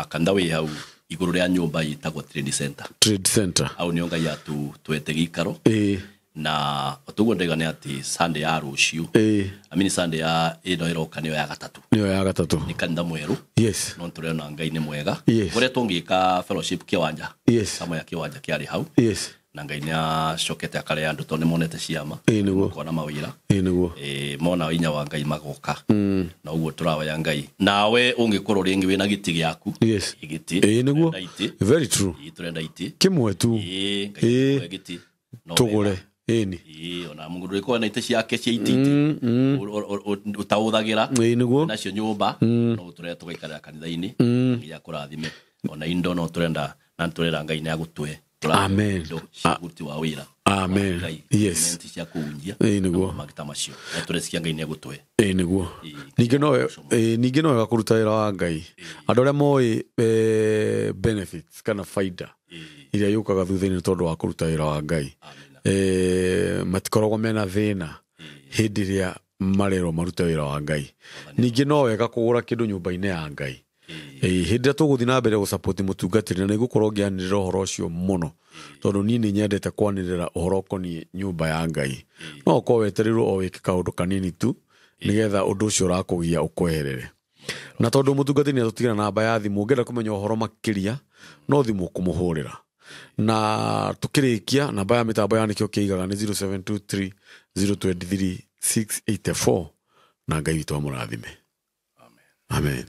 Kanitha wĩ hau igũrũ rĩa nyũmba ĩtagwo Trade Center. Trade Center. Hau nĩho Ngai atũete gĩikaro. Ĩ Na ũguo ndaiga nĩ atĩ Sunday ya rũciũ. Ĩ I mean Sunday ya ĩno ĩroka nĩyo ya gatatũ. nĩyo ya gatatũ. Nĩ kanitha mwerũ. Yes. No tũrona Ngai nĩ mwega. Yes. Ũrĩa tũngĩka fellowship kĩwanja. Yes. Kamwe ya kĩwanja kĩarĩ hau. Yes. Na Ngai nĩ acokete akarea andũ tondũ nĩ monete ciama. Ĩ nĩguo. Makona mawĩra. Ĩ nĩguo. Mona hinya wa Ngai magoka. Na ũguo tũrahoya Ngai. Nawe ũngĩkorwo rĩngĩ wĩna gĩtĩ gĩaku. Yes. Gĩtĩ. Ĩ nĩguo. Tũrenda itĩ. Very true. Ĩ tũrenda itĩ. Kĩmwe tu. Ĩ Ngai Ĩ. tũhe gĩtĩ. No Tũgũre. wega. Ĩni. Ĩ ona mũndũ ũrĩkorwo na itĩ ciake cia itĩ itĩ. Ũtaũthagĩra. Ĩ nĩguo. Nacio nyũmba no tũrenda tũgaikarĩra kanitha-inĩ. Ngai akũrathime. Ona indo no tũrenda na tũrera Ngai nĩ agũtũhe. Amen. Indo cia ũruti wa wĩra. Amen. Ngai. Yes. Cement cia kũhunjia. Ĩ nĩguo. Mangĩ ta macio. Na tũreciria Ngai nĩ agũtũhe. Ĩ nĩguo. Ningĩ no ningĩ no wega kũruta wĩra wa Ngai. Andũ arĩa moĩ benefits kana faida iria yũkaga thutha-inĩ tondũ wa kũruta wĩra wa Ngai. Matikoragwo mena thĩna hĩndĩ ĩrĩa marerwo marute wĩra wa Ngai. Ningĩ no wega kũgũra kĩndũ nyũmba-inĩ ya Ngai. Hĩndĩ ĩrĩa tũgũthiĩ na mbere gũsupport mũtungatĩri na nĩngũkorwo ngĩanĩrĩra ũhoro ũcio mũno tondũ niĩ nĩ nyendete kwanĩrĩra ũhoro ũkoniĩ nyũmba ya Ngai. No ũkorwo wetereirwo o wĩke kaũndũ kanini tu nĩgetha ũndũ ũcio ũrakũgia ũkweherere. Na tondũ mũtungatĩri nĩ atũtigĩra namba ya thimũ, ũngĩenda kũmenya ũhoro makĩria no thimũ kũmũhũrĩra. Na tukĩrĩkia namba ya mĩtambo ya Nĩkĩo Kĩigaga nĩ 0723 023 684 na Ngai witũ amũrathime. Amen.